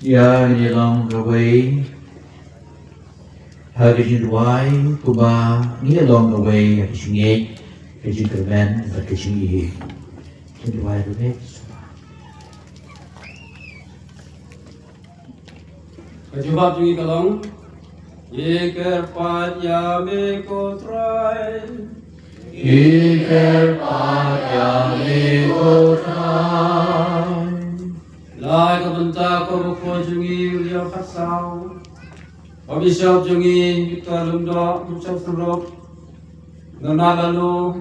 Ïa, ngin ïalong kawei ha ka jingduwai, kumba ngin ïalong kawei ha ka jingngeit, ka jingkyrmen bad ka jingïeit. Jingduwai kawei. Ka jubab jong ngi ka long, Ïa kyrpad ïa me ko Trai. Ïa kyrpad ïa me ko Trai. La ka bynta ko Bakhuid jong ngi u Leo Khatsaw, u Bishop jong ngi Victor Lyngdoh, u Bishop Synrup, Nongnat Laloo,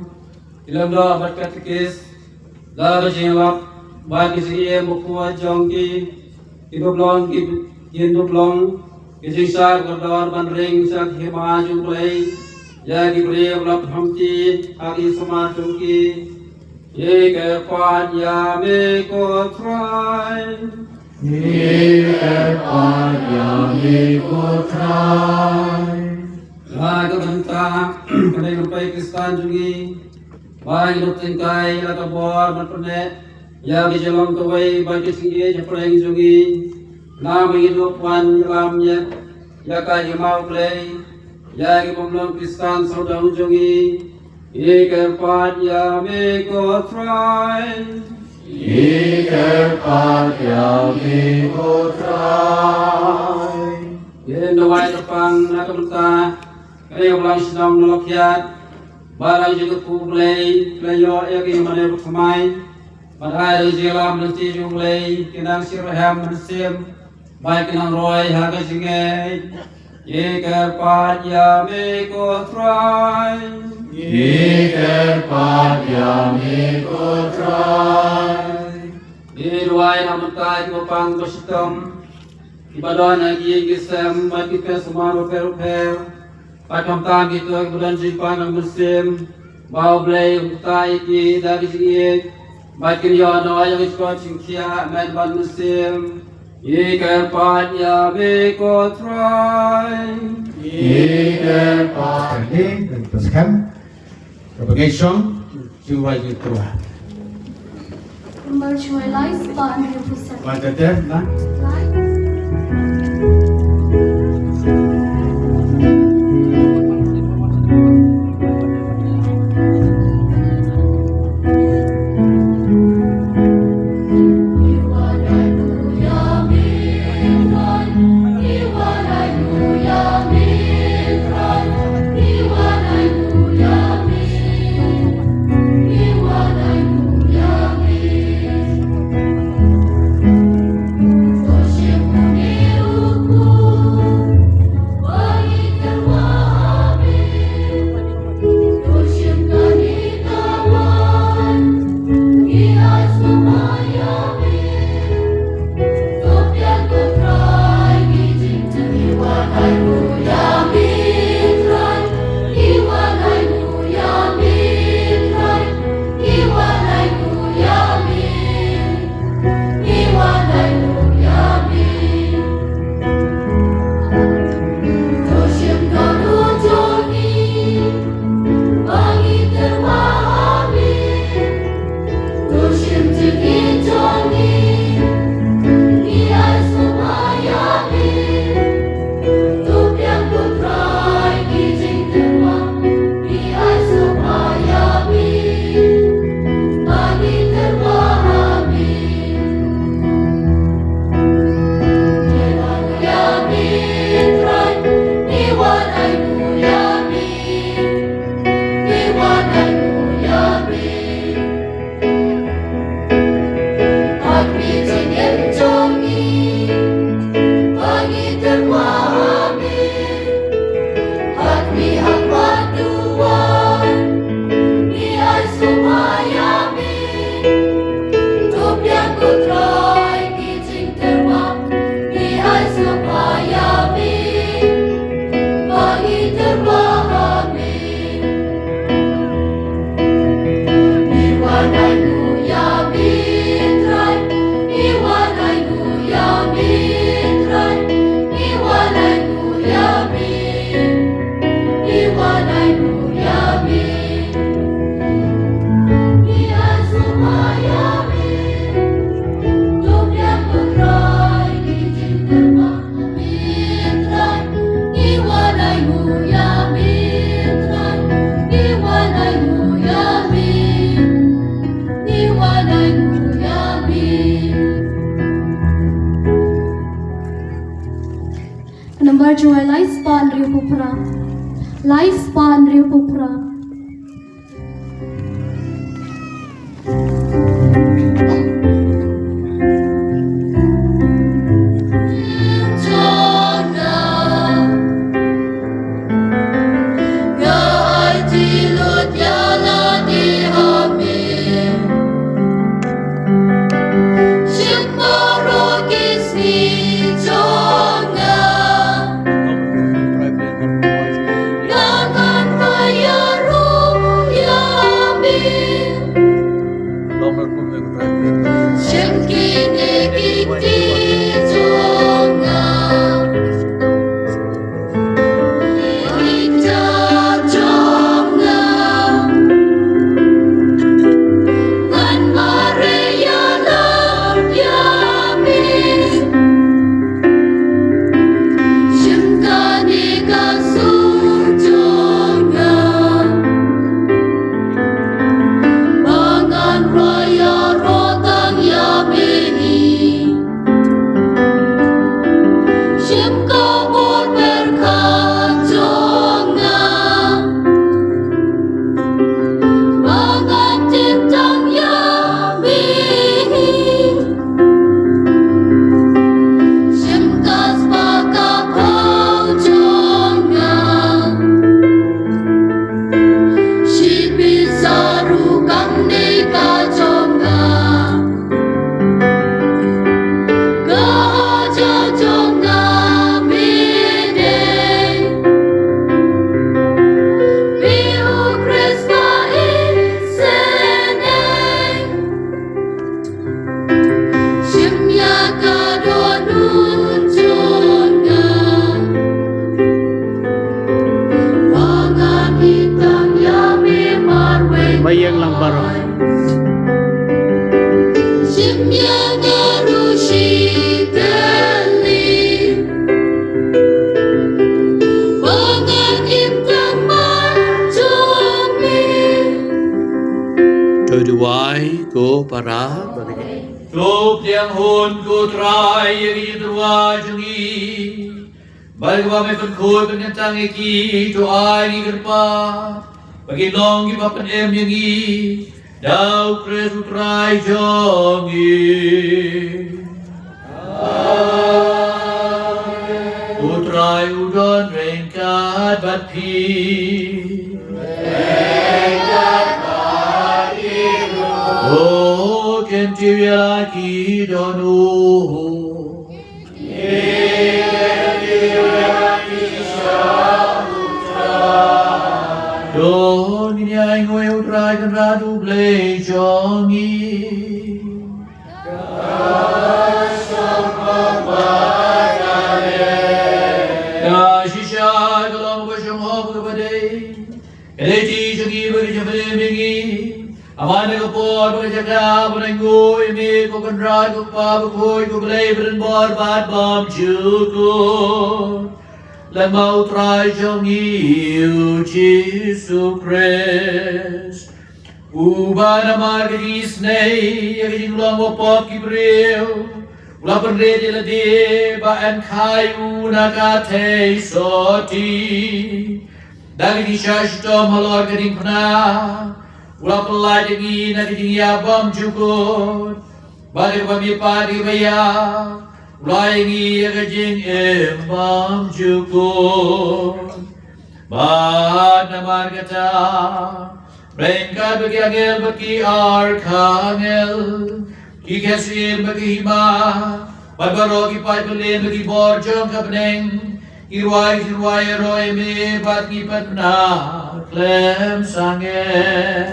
ki lyngdoh bad katekis, la ka jingïalap bad ka jingim bakhuid jong ki, ki dup long, ki, ki dup long ki jingshah kordor ban ring sha ka hima jong U Blei ïa ki briew ba la pynhynrei ha ki samla jong ki. Ngi kyrpad ïa me ko Trai. Ngi kyrpad ïa me ko Trai. La ka bynta ka dei ka pyrthei Khristan jong ngi, ba ngi dup tyngkai la ka bor ban pynneh ïa ka jinglong kawei bad ka jingïeit hapdeng jong ngi. Namar ngi dup ban ïalam ïa, ïa ka hima U Blei, ïa ki bym long Khristan sawdong jong ngi. Ngi kyrpad ïa me ko Trai. Ngi kyrpad ïa me ko Trai. Ngin duwai kyrpang na ka bynta ka ri Balang Shnong Nongkhiat, ba la jingkyrkhu U Blei, U Blei ïoh ïa ki mane ba thymmai. Bad ai da ka jingïalam lynti jong U Blei, ki nang shitrhem mynsiem, bad ki nang roi ha ka jingngeit. Ngi kyrpad ïa me ko Trai. Ngi kyrpad ïa me ko Trai. Ngi duwai na bynta ki ba pang ba shitom, ki ba don ha ki ïing ki sem bad ki pyrshah bapher bapher. Bad khamtam kito ki ba don jingpang na mynsiem, ba U Blei un kyrteng ïa ki da ka jingïeit, bad kin ïoh noh ïa ka jingkoit jingkhiah ha met bad mynsiem. Ngi kyrpad ïa me ko Trai. Ngi kyrpad. Ka dei ka skhem. Ka bangeit shong. Shuwa jingkyrpad. Number shuwa lai spah hynriewphew saw. Wan ka ter na. Lai. Number shuwa lai spah hynriewphew phra. Lai spah hynriewphew phra. Pdiang hun ko Trai ïa ki jingtyrwa jong ngi. Bad kaba me pynkhuid pynkyntang ïa ki, to ai ngi kyrpad ba kin long kiba pynim ïa ngi da U Khrist U Trai jong ngi. Amen. U Trai u don ryngkat bad phi. Ryngkat bad phi ruh. To kyntiew ïa la ki dohnud. To ngin ïa ainguh ïa U Trai Kynrad U Blei jong ngi. Ka shisha ka long kaba shongshong kaba dei. Ka dei ka jong ngi bad ka jong ngi. Namar kata ka por bad ka jaka ba ngi ainguh ïa me ko Kynrad ko Kpa bakhuid ko Blei badonbor bad bymjukut, lem bad U Trai jong ngi U Jisu Khrist. Uba namar ka jingisynei ïa ka jinglong bapop ki briew u la pynrit ïa lade ba yn khaïi u na ka theisotti. Da ka jingshah shitom halor ka diengphna u la pyllait ïa ngi na ka jingïap bymjukut. Bad da kaba mihpat ïa kiba ïap u la ai ïa ngi ïa ka jingim bymjukut. Bad namar kata, ryngkat bad ki angel bad ki archangel, ki ksiem bad ki hima, bad baroh ki paid byllien bad ki bor jong ka bneng, ngi rwai, ngi rwai ïaroh ïa me bad ngi pynbna khlem sangeh.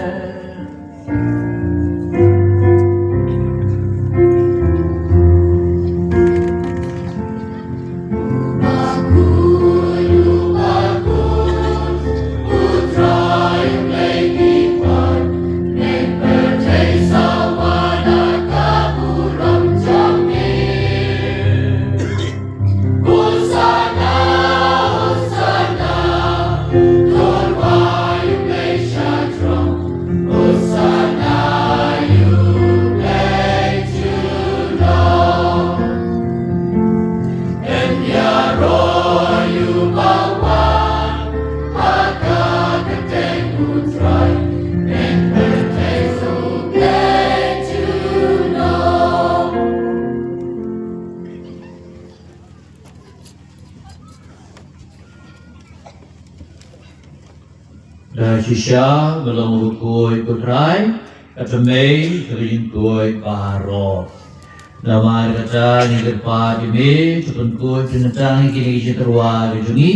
Da shisha ba long u khuid u Trai, ka tmei ka jingkhuid baroh. Namar kata ngi kyrpad ïa me, to pynkhuid pynkyntang ïa kine ki jingtyrwa ki jong ngi,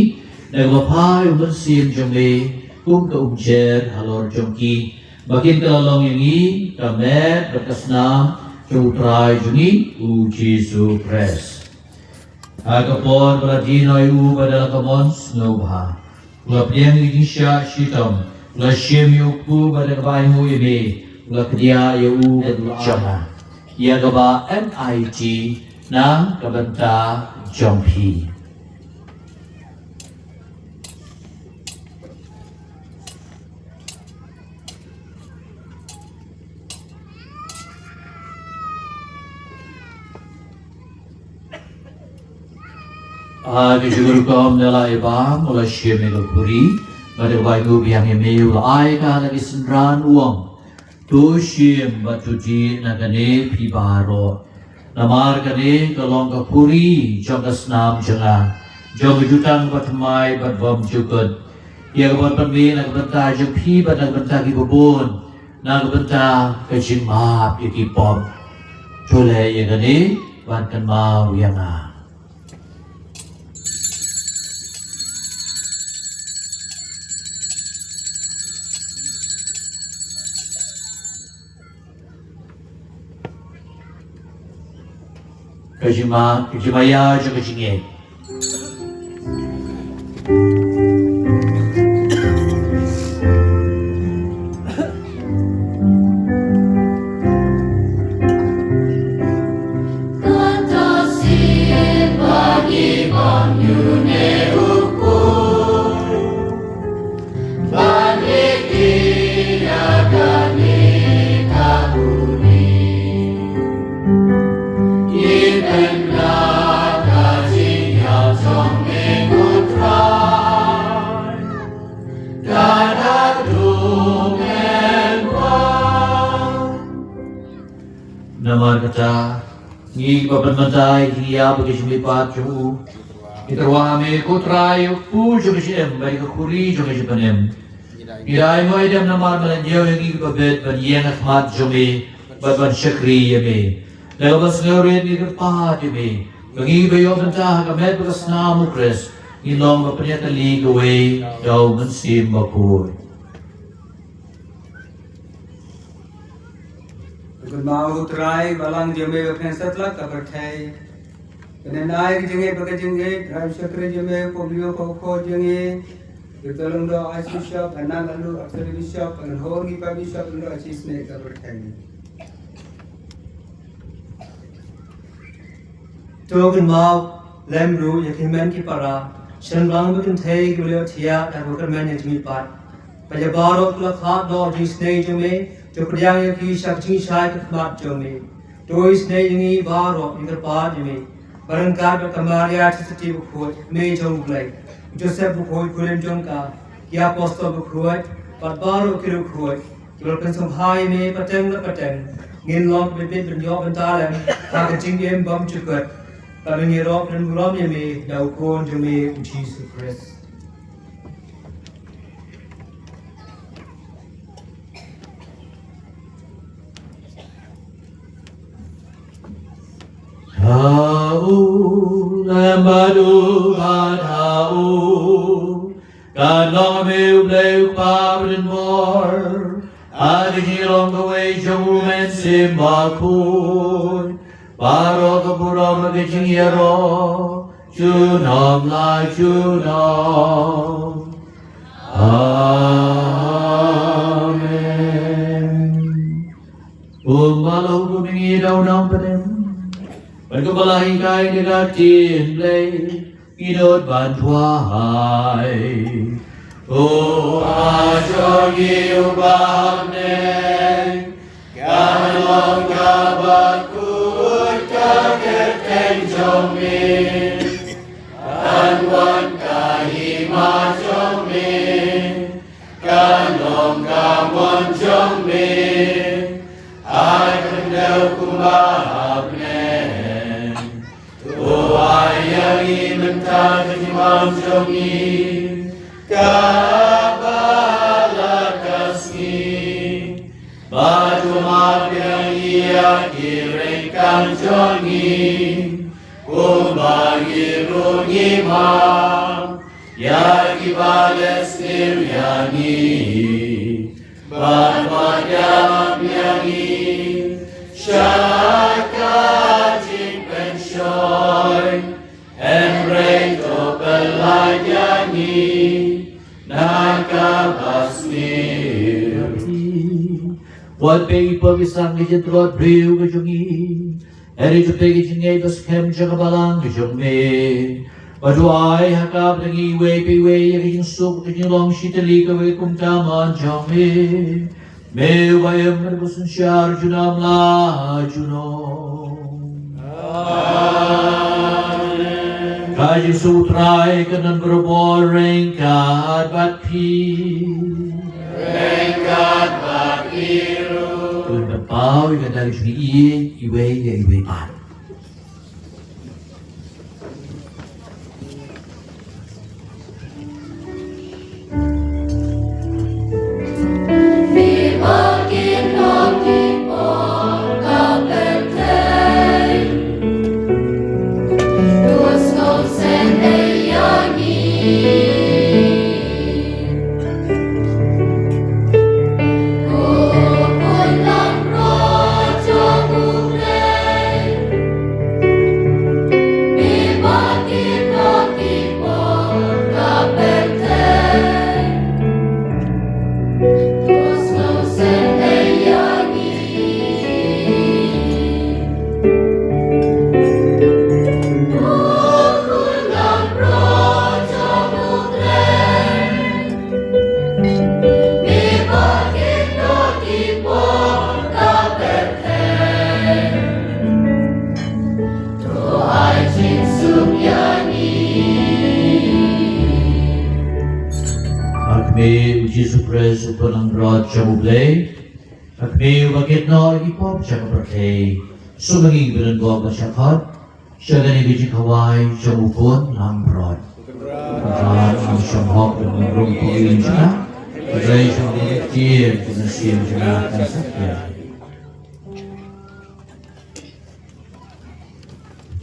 da kaba phai u Mynsiem jong me kum ka umjer halor jong ki, ba kin kylla long ïa ngi ka met bad ka snam jong u Trai jong ngi u Jisu Khrist. Ha ka por ba la die noh ïa u bad da la ka mon sngewbha, u la pdiang ïa ka jingshah shitom, u la shim ïa u kpu bad da kaba ainguh ïa me, u la kdiah ïa u bad u la ong, ïa kaba yn aiti na ka bynta jong phi. Ha ka jingrukom da la ai bam, u la shim ïa ka khuri, bad da kaba ainguh biang ïa me u la ai ka ha la ki synran u ong, to shim bad to dih na kane phi baroh. Namar kane ka long ka khuri jong ka snam jong nga, jong ka jutang bathymmai bad bymjukut, ïa kaba pynmih na ka bynta jong phi bad na ka bynta kiba bun, na ka bynta ka jingmap ïa ki pop. To leh ïa kane ban kynmaw ïa nga. Ka jingma, ka jingmaïa jong ka jingngeit. Namar kata, ngi ba pynmynta ïa ki jingïap bad ki jingmihpat jong u. Ngi tyrwa ha me ko Trai, u kpu jong ka jingim bad ka khuri jong ka jingpynim. Ngi dei mo ïa dem namar ba la ñiew ïa ngi kiba bit ban ïeng ha khmat jong me bad ban shakri ïa me. Da kaba sngewrit ngi kyrpad ïa me ba ngi ba ïoh bynta ha ka met bad ka snam u Khrist, ngin long ba pynïatylli kawei da u Mynsiem Bakhuid. Kynmaw ko Trai, balang jong me ba pynsatlak ka pyrthei. Kane nai ka jingngeit bad ka jingngeit, Trai, shakri jong me, ko Blei ko Khun jong ngi. Ki tolong do Archbishop, anan lalu Archbishop, ngan hor ngi pa Bishop do Archbishop ka pyrthei. To kynmaw lem ruh ïa ki hynmen ki para, shynrang bad kynthei kiba la ïohthiah da ka kyrmen ïa ka jingmihpat. Bad ïa baroh ki la khlad noh ha ka jingisynei jong me, to pdiang ïa ki sha ka jingshai ka khmat jong me. To isynei ïa ngi baroh, ngi kyrpad ïa me. Ba ryngkat bad ka Maria Theisotti bakhuid, kmie jong u Blei, u Joseph bakhuid, u khun jong ka, ki apostol bakhuid, bad baroh ki riewkhuid kiba la pynsngewbha ïa me pateng la pateng, ngin long bit bit ban ïoh bynta lem ha ka jingim bymjukut, bad ban ïaroh ban burom ïa me da u Khun jong me u Jisu Khrist. Ha u lem bad u bad ha u kan long ha me u Blei u Kpa badonbor, ha ka jinglong kawei jong u Mynsiem Bakhuid, baroh ka burom bad ka jingïaroh junom la junom. Amen. Kumba la hukum ïa ngi da u nongpynim, bad kumba la hikai da ka ktien Blei, ngi nud ban duwai. Ko Pa jong ngi uba ha bneng, kan long kaba khuid ka kyrteng jong me. Kan wan ka hima jong me. Kan long ka mon jong me ha ka khyndew kumba ha bneng. To ai ïa ngi mynta ka jingbam jong ngi kaba la ka sngi. Bad to map ïa ngi ïa ki ryngkang jong ngi, kumba ngi ruh ngi map ïa kiba leh sniew ïa ngi. Bad wat ïalam ïa ngi sha ka jingpynshoi, hynrei to pyllait ïa ngi na kaba sniew. Wat peit ïa ka jingtlot briew ka jong ngi. Hynrei to peit ïa ka jingngeit ba skhem jong ka balang ka jong me. Bad to ai ha ka ba ngi iwei pa iwei ïa ka jingsuk, ka jinglong shitylli kawei kumta man jong me. Me uba im ha ka synshar junom la junom. Amen. Ka jingsuk u Trai kan don barabor ryngkat bad phi. Ryngkat bad phi ruh. To ngin pynpaw ïa ka dei jong ngi iwei ïa iwei pat. Sa pynlong brot jong U Blei, ha khmih ba kit noh ïa ki pop jong ka pyrthei. Sngewbha ngin ïa pynbor ba shakhot sha kane ka jingkhawai jong U Khun langbrot. Brot, am shong hok, dang rung poi ïa jingkyrkhu. Blei shong ïa ki jingkyrkhu jong U Blei.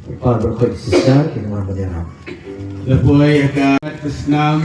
Pynban baroh ki sister, ki nongwan ban ïarap. Lada poi ïa ka snam.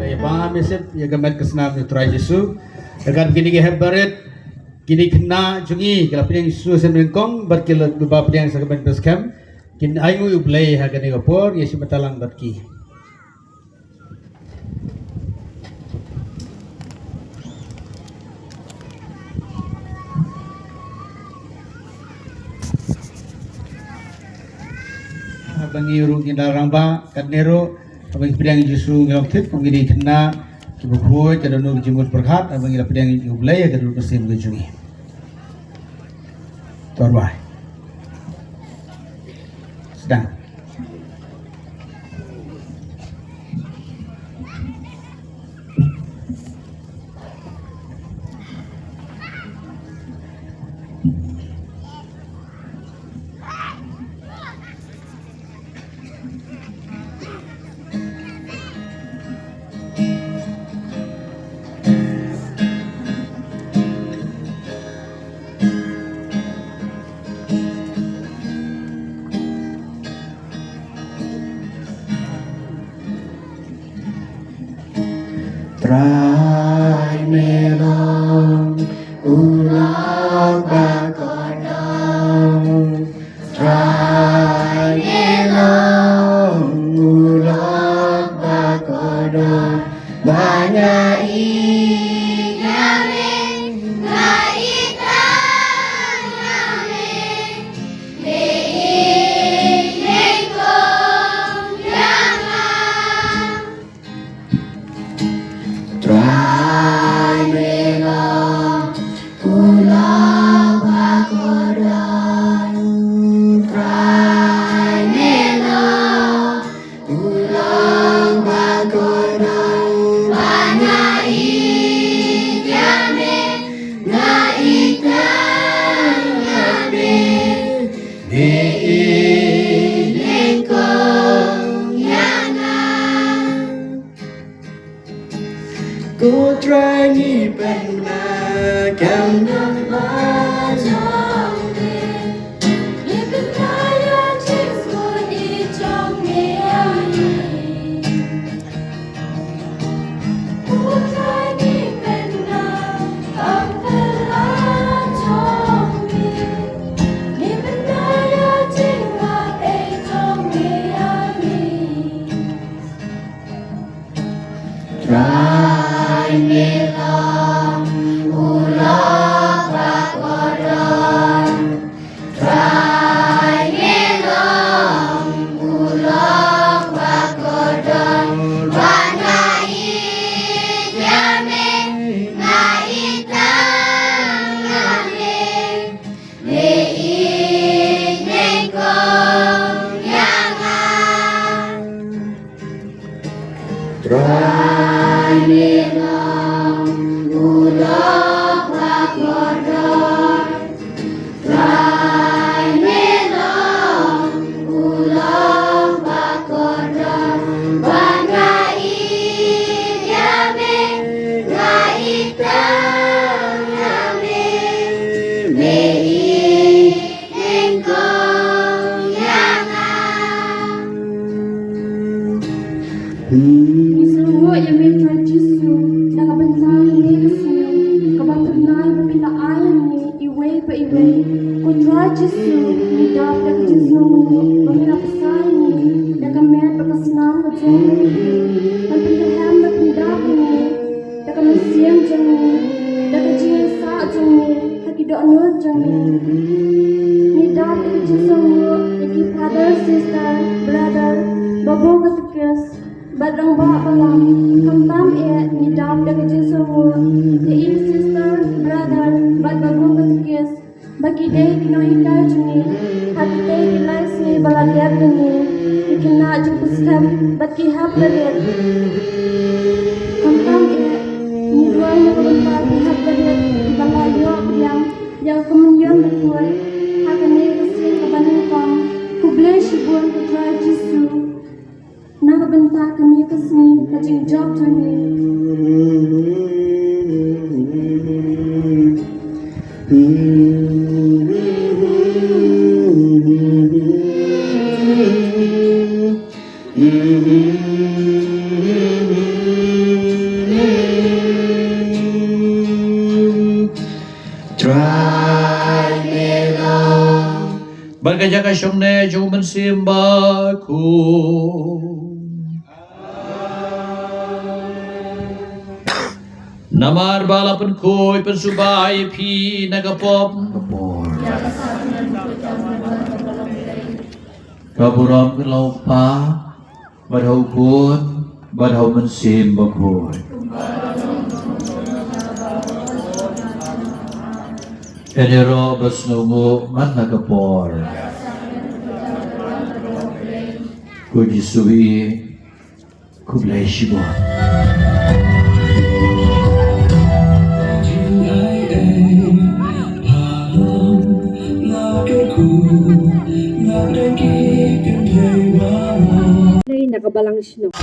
Ïa ba mi sep ïa ka met ka snam ïa U Trai Jisu. Ïa ka kine ki hep barit, kine ki khynnah jong ngi ki la pdiang Jisu sha nyngkong bad ki la ba pdiang sa ka met ka skhem. Kin ai nguh ïa U Blei ha kane ka por, ïa shi bynta lang bad ki. Haba ngi ruh ngin da rangbah katne ruh, haba ngi pdiang Jisu ngi long thik, haba ngi dei khynnah kiba khuid, ka dohnud ka jingmut pyrkhat, haba ngi la pdiang ïa U Blei ha ka dur ka sim ka jong ngi. To rwai. Sdang. Trai me long u lok ba kordor. Trai me long u lok ba kordor. Ba nga ïeit ïa me, nga ïeit tang ïa me. Me ïeit nyngkong ïa nga. Trai me long u lok ba kordor. Trai me long u lok ba kordor. Ba nga ïeit ïa me, nga ïeit tang ïa me. Me ïeit nyngkong ïa nga. Ko Trai ngi pynbna kam don la jong me. Ngi pynbna ïa jingsngew i jong me ïa ngi. Ko Trai ngi pynbna kam don la jong me. Ngi pynbna ïa jingmut i jong me ïa ngi. Trai me long u lok ba kordor. Trai me long u lok ba kordor. Ba nga ïeit ïa me, nga ïeit tang ïa me. Me ïeit nyngkong ïa nga. Trai me long u lok ba kordor. Trai me long u lok ba kordor. Ba nga ïeit ïa me, nga ïeit tang ïa me. Me ïeit nyngkong ïa nga. Ngi sngewnguh ïa me Trai Jisu, na ka bynta kane ka sngi kaba tynnat ba phi la ai ïa ngi iwei pa iwei. Ko Trai Jisu, ngi dap da ka jingsngewnguh ba me la bsa ïa ngi da ka met bad ka snam ka jong me. Ban pynrhem bad pyndap ïa ngi da ka mynsiem jong me, da ka jingïasaid jong me ha ki dohnud jong me. Ngi dap da ka jingsngewnguh ïa ki father, sister, brother, babu katekis bad rangbah balang. Khamtam eh ngi dap da ka jingsngewnguh ïa i sister, brother bad babu katekis ba ki dei ki nonghikai jong ngi ha kitei ki lai sngi ba la dep jong ngi. Ki khynnah jong ka skhem bad ki hap barit. Khamtam eh ngi duwai na ka bynta ki hap barit kiba la ïoh pdiang ïa ka mynta bakhuid ha kane ka sngi kaba nyngkong. Khublei shibun ko Trai Jisu. Na ka bynta kane ka sngi ka jingjop jong ngi. Trai me long. Bad ka jaka shongne jong u Mynsiem Bakhuid. Namar ba la pynkhuid pynsuba ïa phi na ka pop. Ka burom ka long ha u Kpa, bad ha u Khun, bad ha u Mynsiem Bakhuid. Yn ïaroh bad sngewnguh man la ka por. Ko Jisu ïeit, khublei shibun. Lei na ka balang shnong.